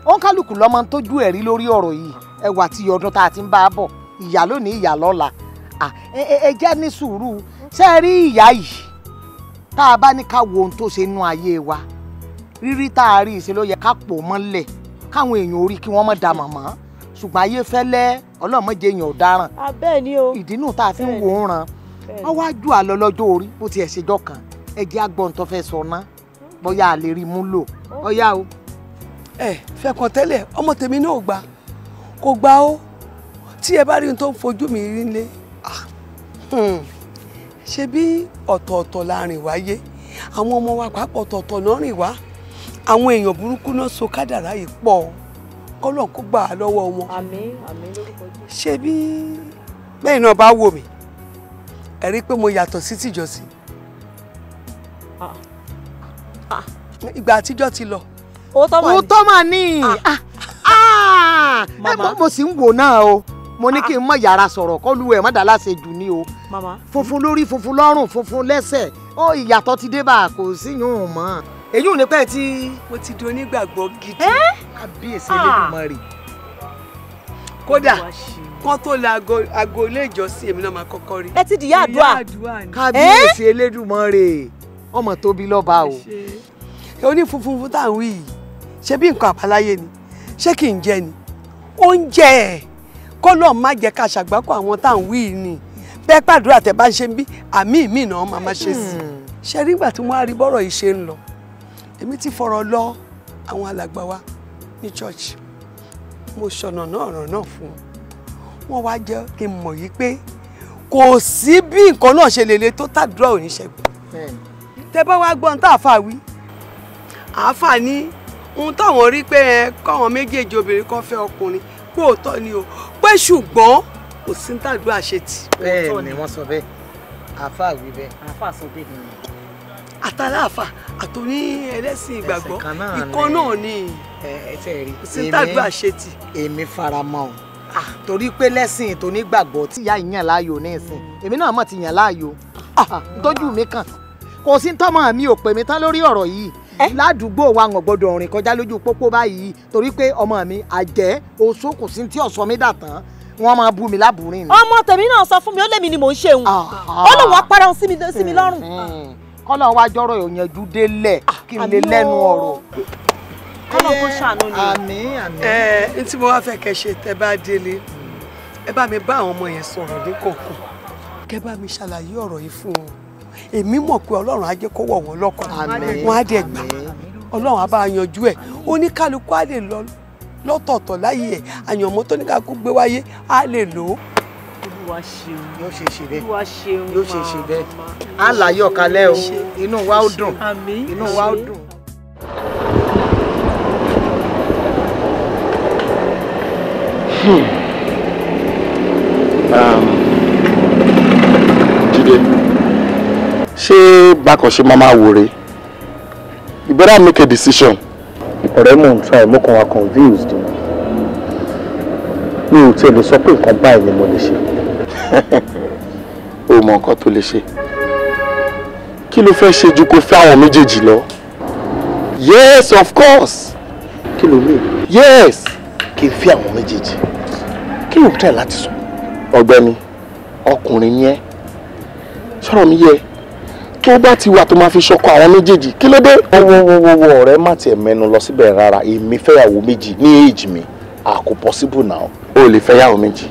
Òǹkálùkù lọ́mọ ń tójú ẹ̀rí lórí ọ̀rọ̀ yìí. Ẹwà tí ọdún tá a ti ń bá a bọ̀, ìyá lónìí ìyá lọ́la. Ẹ jẹ́ ní sùúrù. Ṣé ẹ rí ìyá yìí? Tá a bá ní ká wo ohun tó ṣe nú ayé wa, rírí tá a rí ìṣe ló yẹ ká pò mọ́lẹ̀ káwọn èèyàn orí kí wọ́n mọ̀ dà mọ̀mọ́. Ṣùgbọ́n ayé fẹ́lẹ́, ọlọ́mọdé èèyàn ò dáràn. Bẹ́ẹ̀ ni o. Ìdínú tá a fi ń wò ó ràn. Wọ́n wá jù àlọ́ lọ́jọ́ orí bó tiẹ̀ ṣèjọ́ kan. Ẹ jẹ́ agbọ́n tó fẹ́ sọ ná. Bóyá a lè rí mú lò. Ọ̀yá o. Ẹ fẹ́ kàn tẹ́lẹ̀, ọmọ tèmi náà gbà. Kò gbà ó. Tí ẹ bá rí ohun tó ń fojú mi rí nílé. Ṣé bí ọ̀tọ̀ọ̀tọ̀ la rìn wáyé? Àwọn ọmọ wa pàápàá ọ̀tọ̀ọ̀tọ̀ náà rìn wá. Àwọn èèyàn burúkú náà so kádàrá yìí pọ̀. Kọ́lọ̀ kó gbà á lọ́wọ́ wọn. Àmín, àmín lórúkọ Jésù. Ṣé bí bẹ́ẹ̀ náà bá wò mí, ẹ rí pé mo yàtọ̀ sí tìjọ́sìn. Ìgbà àtijọ́ ti lọ. Òótọ́ mà ní. Mo sì ń wò náà o. Mo ní kí n mọ yàrá sọ̀rọ̀ kọ́lu ẹ̀ má dà láṣejù ni o. Funfun lórí, funfun lọ́rùn, funfun lẹ́sẹ̀. Ó ìyàtọ̀ ti dé bá a, kò sí yún un mọ́. Èyí ò ní pẹ́ tí. Mo ti di onígbàgbọ́ gidi. Kábíyèsí Elédùmarè. Kódà kán tó lọ aago ilé ìjọsìn èmi náà máa kọ́kọ́ rí. Ẹ ti di ìyá àdúrà. Kábíyèsí Elédùmarè, ọmọ tóbi lọ́ba o. Oní funfun fún táwọn yìí, ṣé bí nǹkan àbáláyé ni? Ṣé kì í jẹ ni? Oúnjẹ ẹ̀ kọ́lọ̀ má jẹ́ ká ṣàgbákò àwọn táwọn wí ni. Bẹ́ẹ̀ pàdúrà tẹ̀ bá ń ṣe ń bí àmì mi náà máa máa ṣe sí. Ṣé nígbà tí wọ́n á rí bọ́rọ̀ yìí ṣe ń lọ? Èmi ti fọ̀rọ̀ lọ àwọn alàgbà wa ní church. Mo ṣọ̀nà náà ọ̀rọ̀ náà fún wọn. Wọ́n wá jẹ́ kí n mọ̀ yìí pé kò sí bí nǹkan náà ṣe lè le tó tàdúrà ò ní ṣẹ́gun. Tẹ bá wá gbọ́n tá àáfàá wí. Àáfàá ní ohun táwọn rí pé ẹ káwọn méjèèjì obìnrin kan fẹ́ ọkùnrin pé òótọ́ ni o, pé ṣùgbọ́n kò sí ní tàdúrà ṣe tì. Bẹ́ẹ̀ ni wọ́n sọ bẹ́ẹ̀, àáfàá wí bẹ́ẹ̀. Àáfàá sọ bẹ́ẹ̀. Àtàláàfà àtòní ẹlẹ́sìn ìgbàgbọ́ ìkan náà ni kò sí ní tàdúrà ṣe tì. Èmi fara mọ́ o, torí pé lẹ́sìn tó nígbàgbọ́ tí ìyá yàn láàyò ní ìsìn, èmi náà mọ̀ ti yàn láàyò. Tójú mi kàn kò sí tọ́mọ mi ò pè mí tán lórí ọ̀rọ̀ yìí. Ládùúgbò wa ń gbọ́dọ̀ rìn kọjá lójú pópó báyìí torí pé ọmọ mi àjẹ́ oṣó kò sí tí ọ̀sọ́ mi dà tán, wọ́n máa bú mi lábùrín ni. Ọmọ tèmi náà sọ fún mi, ó lémi ni mò ń ṣeun. Ó lóun wá para òun sí mi lọ́rùn. Kọ́lọ̀ wá jọ́rọ̀ ìyànjú délẹ̀ kí n lè lẹ́nu ọ̀rọ̀. Kọ́lọ̀ kó ṣàánú ni. Àmín àmín. Ẹ n tí mo wá fẹ́ kẹ́ ṣe tẹ́ bá délé, ẹ bá mi bá àwọn ọmọ yẹn sọ̀rọ̀ ní kọ̀ọ̀kan, kẹ́ bá mi ṣàlàyé ọ̀rọ̀ yìí fún wọn. Èmi mọ̀ pé Ọlọ́run á jẹ́ kó wọ̀ wọ́n lọ́kàn, wọ́n á dẹ̀ gbà, Ọlọ́run á bá yanjú ẹ̀. Oníkálukú á lè lọ lọ́tọ̀ọ̀tọ̀ láyé ẹ̀, àyànmọ́ tó ní kálukú gbé wáyé á lè lò ó. Olúwa ṣeun. Yóò ṣe ṣe bẹ́ẹ̀. Olúwa ṣeun. Yóò ṣe ṣe bẹ́ẹ̀. Á láyọ̀ kalẹ̀ o, inú wa ó dùn. Inú wa ó dùn. Jídé, ṣé bákan ṣe máa máa wòre You better make a decision. Ọ̀rẹ́, mò ń try, mo kàn wá confused. Mi ò tiẹ̀ lè sọ pé nǹkan báyìí ni mo lè ṣe. O mọ nǹkan tó lè ṣe. Kí ló fẹ́ ṣe ju kó fẹ́ àwọn méjèèjì lọ? Yes, of course. Kí ló mean? Yes. Kí n fi àwọn méjèèjì? Kí ló ń tẹ̀ láti sọ? Ọ̀gbẹ́ni, ọkùnrin ni ẹ́. Sọ̀rọ̀ mi yẹ. Tó bá ti wà tó máa fi ṣọkọ àwọn méjèèjì, kí ló dé? Wọ́wọ́wọ́wọ́, ọ̀rẹ́, má tiẹ̀ mẹ́nu lọ síbẹ̀ rárá. Èmi fẹ́yàwó méjì ní age mi? Ah, kò possible now. O lè fẹ́yàwó méjì.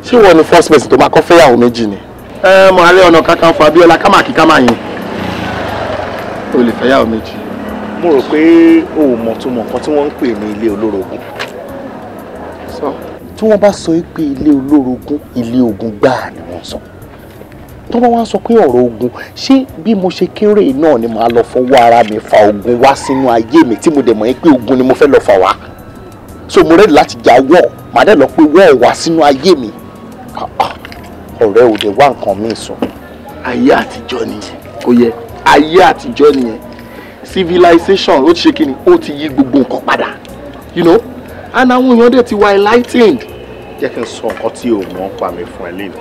Ṣé wọ́n ni first person tó máa kọ́ fẹ́yàwó méjì ni? Ẹ mọ Ààrẹ Ọ̀nà Kakanfò Abíọ́lá kámàkì kámàyìn. O lè fẹ́yàwó méjì. Mo rò pé o ò mọ̀ tó mọ̀ nǹkan tí wọ́n ń pè ní ilé olórogún. Sọ. Tí wọ́n bá sọ pé ilé olórogún, ilé ogun gbáà ni wọ́n sọ. Tó bá wá sọ pé ọ̀rọ̀ ogun, ṣé bí mo ṣe kéré náà ni màá lọ fọwọ́ ara mi fa ogun wá sínú ayé mi, tí mo dẹ̀ mọ̀ pé ogun ni mo fẹ́ lọ fà wá? So mo ready láti jà wọ́, màá dẹ̀ lọ pé wọ́ọ̀ wá sínú ayé mi. Ọ̀rẹ́, ò dé wá nǹkan míì sùn. Ayé àtijọ́ nìyẹn, kò yẹ. Ayé àtijọ́ nìyẹn. Civilization ó ti ṣe kíni, ó ti yí gbogbo nǹkan padà, and àwọn èèyàn dẹ̀ ti wá enlightened. Jẹ́ kí n sọ nǹkan tí o mọ̀ ń pa mi fún ẹ lẹ́nu.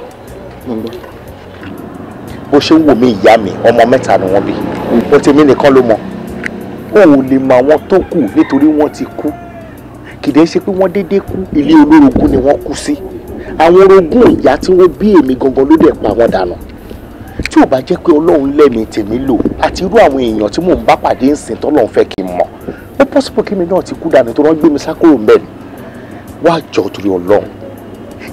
Bó ṣe ń wò mí, ìyá mi, ọmọ mẹ́ta ni wọ́n bí. Ó tèmi nìkan ló mọ̀. O ò lè mọ àwọn tó kù nítorí wọ́n ti kú. Kìdẹ́ ṣe pé wọ́n déédéé kú, ilé olórogún ni wọ́n kú sí. Àwọn orogún ìyá tí wọ́n bí èmi gangan ló dẹ̀ pa wọ́n dànù. Tí ò bá jẹ́ pé Ọlọ́run lẹ́mìí tèmi lò àti irú àwọn èèyàn tí mò ń bá pàdé ń sìn tọ́lọ́run fẹ́ kí n mọ̀, ó possible kí mi náà ti kú dànù tó wọ́n gbé mi sákòrò ń bẹ̀ ni. Wá jọ, torí Ọlọ́run,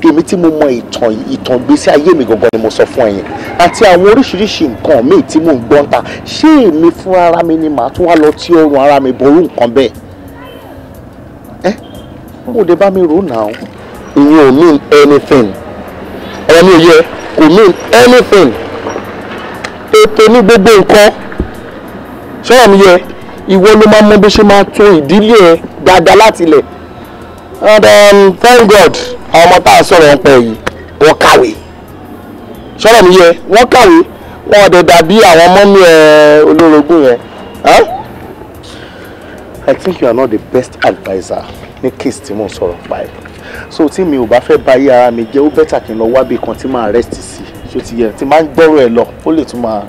èmi tí mo mọ ìtàn, ìtàn ìgbésí ayé mi gangan ni mo sọ fún ẹ̀yin, àti àwọn oríṣiríṣi nǹkan míì tí mò ń gbọ́n ta. Ṣé èmi fún ara mi ni màá tún wá lọ tí ọrùn ara mi ború nǹkan bẹ́ẹ̀? Ẹ́ mo dé bá mi rò náà. Ìyẹn ò mean anything. Ọ̀rọ̀ mi ò yẹ, kò mean anything. Ètò ní gbogbo nǹkan. Sọ̀rọ̀ mi yẹ, ìwọ ló máa mọ bí ṣe máa tún ìdílé ẹ dáadáa láti ilẹ̀. And thank God, àwọn ọmọ tá a sọ̀rọ̀ ń pẹ́ yìí, wọ́n kàwé. Sọ̀rọ̀ mi yẹ, wọ́n kàwé, wọ́n dẹ̀ dàbí àwọn mummy ẹ olórogún yẹn. I think you are not the best adviser ní case tí mò ń sọ̀rọ̀ pa ẹ̀. So tí mi ò bá fẹ́ bà ayé ara mi jẹ́, ó better kí n lọ wábì kan tí màá rest sí. Ṣó ti yẹ? Tí máa ń gbọ́rọ̀ ẹ lọ, ó lè tún máa.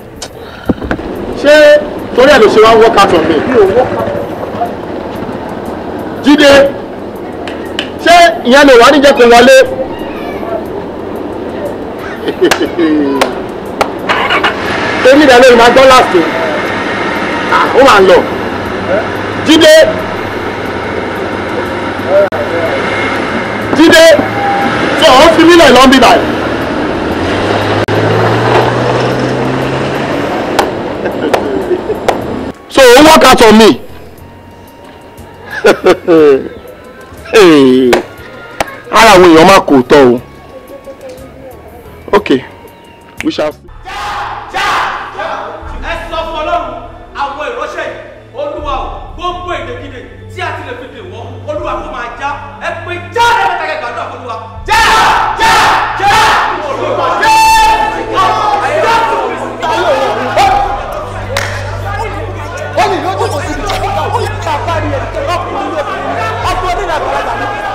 Ṣé torí ẹ̀ ló ṣe wá work out on me? Mi ò work out. Jídé, ṣé ìyẹn lè wá níjẹ́ kó wọlé? Èmi dẹ̀ lórí máa gbọ́ last o. Ó máa ń lọ. Jídé, Jídé, tó ọ̀ ń fi mílẹ̀ lọ́n bí báyìí. So ó work out on me. Ara àwọn èèyàn máa kò tọ́ o. Okay, we shall see. Ẹ sọ fún Ọlọ́run àwọn ìránṣẹ́ yìí, Olúwa o, gbogbo èdèkídè tí a ti lè fi dè wọ́n, Olúwa kó máa já. Ẹ pé já lẹ́mẹ̀ta kẹgbàá náà, Olúwa já, já, já, Olúwa já.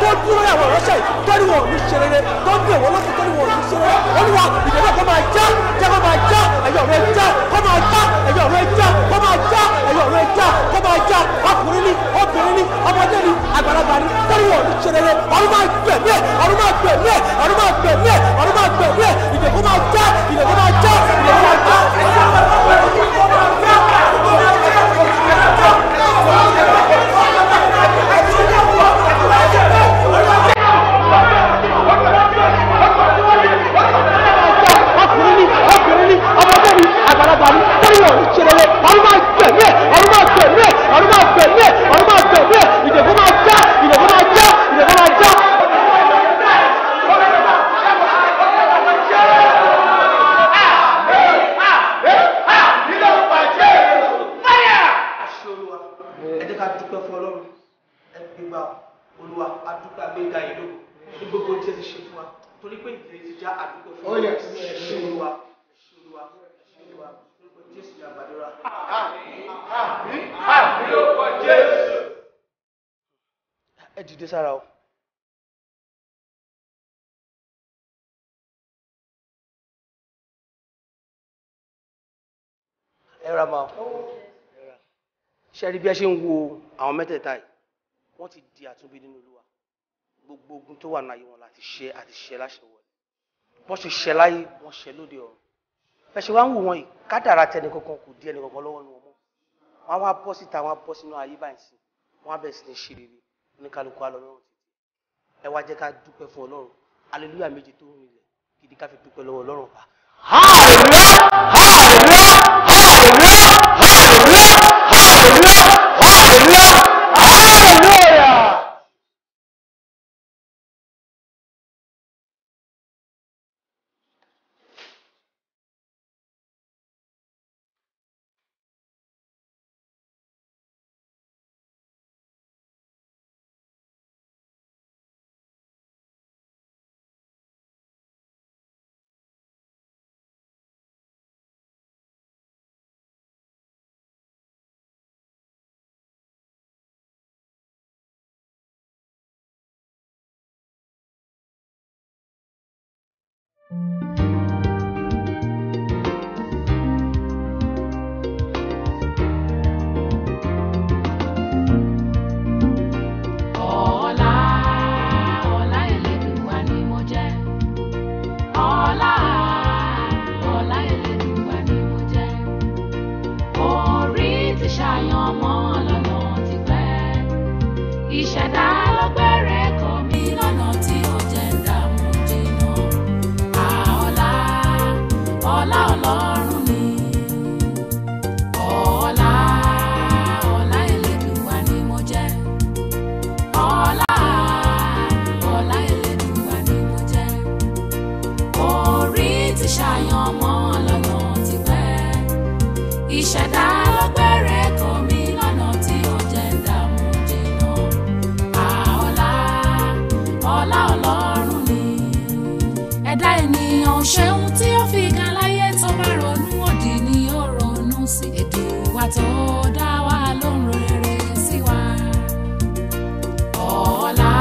Tó dúró àwọn ìránṣẹ́ yìí torí wọn ò ní ṣe rere, tó ń dè wọ́n lókè torí wọn ò ní ṣe rere, Olúwa, ìdè kó máa já, jẹ́ kó máa já, ẹ̀yọ̀ rẹ̀ já, kó máa já, ẹ̀yọ̀ rẹ̀ já, kó máa já, ẹ̀yọ̀ rẹ̀ já, kó máa já. Ọkùnrin ni, obìnrin ni, ọmọdé ni, àgbàlagbà ni, torí wọn ò ní ṣe rere, ọ̀run máa gbẹ̀mí ẹ̀, ọ̀run máa gbẹ̀mí ẹ̀, ọ̀run máa gbẹ̀mí ẹ̀, ọ̀run máa gbẹ̀mí ẹ̀. Ìdè kó máa já, ìdè kó máa já, ìdè kó máa já. Àmín, àmín lórúkọ Jésù. Ẹ dìde sára o. Ẹ ra ma o. Ṣé rí bí ẹ ṣe ń wo àwọn mẹ́tẹ̀ẹ̀ta yìí, wọ́n ti di àtúnbí nínú Olúwa. Gbogbo ogun tó wà náà wọn láti ṣe àti ṣe láṣẹ wọlé. Wọ́n ṣe ṣẹ láyé, wọ́n ṣẹ lóde ọ̀run. Bẹ́ẹ̀ ṣe wá ń wò wọ́n yìí, kádàrá tẹnì kankan kò di ẹnì kankan lọ́wọ́ nu wọn mọ́. Wọ́n á wá bọ́ síta, wọ́n á bọ́ sínú ayé báyìí sí. Wọ́n á bẹ̀rẹ̀ sí ní ṣe rere. Oníkálukú á lọ lọ́rùn títí. Ẹ wá jẹ́ ká dúpẹ́ fún Ọlọ́run. Hallelujah méje tó ń rinlẹ̀ gidi ká fi dúpẹ́ lọ́wọ́ Ọlọ́run pa. Hallelujah! Hallelujah! Hallelujah! Hallelujah! Hallelujah! Hallelujah! Hallelujah! Ọlá, ọlá Elédùwà ni mo jẹ́. Ọlá, ọlá Elédùwà ni mo jẹ́. Orí ti ṣàyàn mọ́ lọ́nà ti pẹ́. Ìṣẹ̀dá ló gbẹ̀rẹ̀ kọ́ mi lọ́nà tí ó jẹ́ ń dààmú jìnnà. Ọlá, ọlá Ọlọ́run ni. Ọlá, ọlá Elédùwà ni mo jẹ́. Ọlá, ọlá Elédùwà ni mo jẹ́. Orí ti ṣàyàn mọ́ lọ́nà ti pẹ́. Ìṣẹ̀dá ló gbẹ̀rẹ̀ kọ́ mi lọ́nà tí ó jẹ́ ń dààmú jìnnà. Ọlá, ọlá Ọlọ́run ni. Ẹ̀dá ènìyàn ò ṣeun tí ó fi gan láyé tó bá ronú òdì ni ó ronú sí. Èdùwà tó dá wa ló ń ro rere sí wa. Ọlá,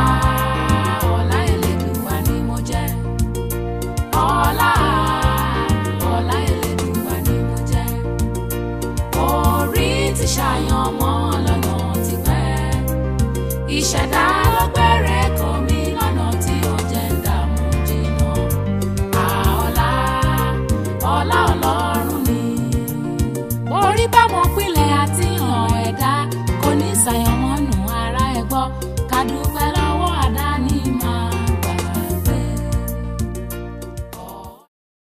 ọlá Elédùwà ni mo jẹ́. Ọlá, ọlá Elédùwà ni mo jẹ́. Orí ti ṣàyàn mọ́ lọ́nà ti pẹ́. Ìṣẹ̀dá ló gbẹ̀rẹ̀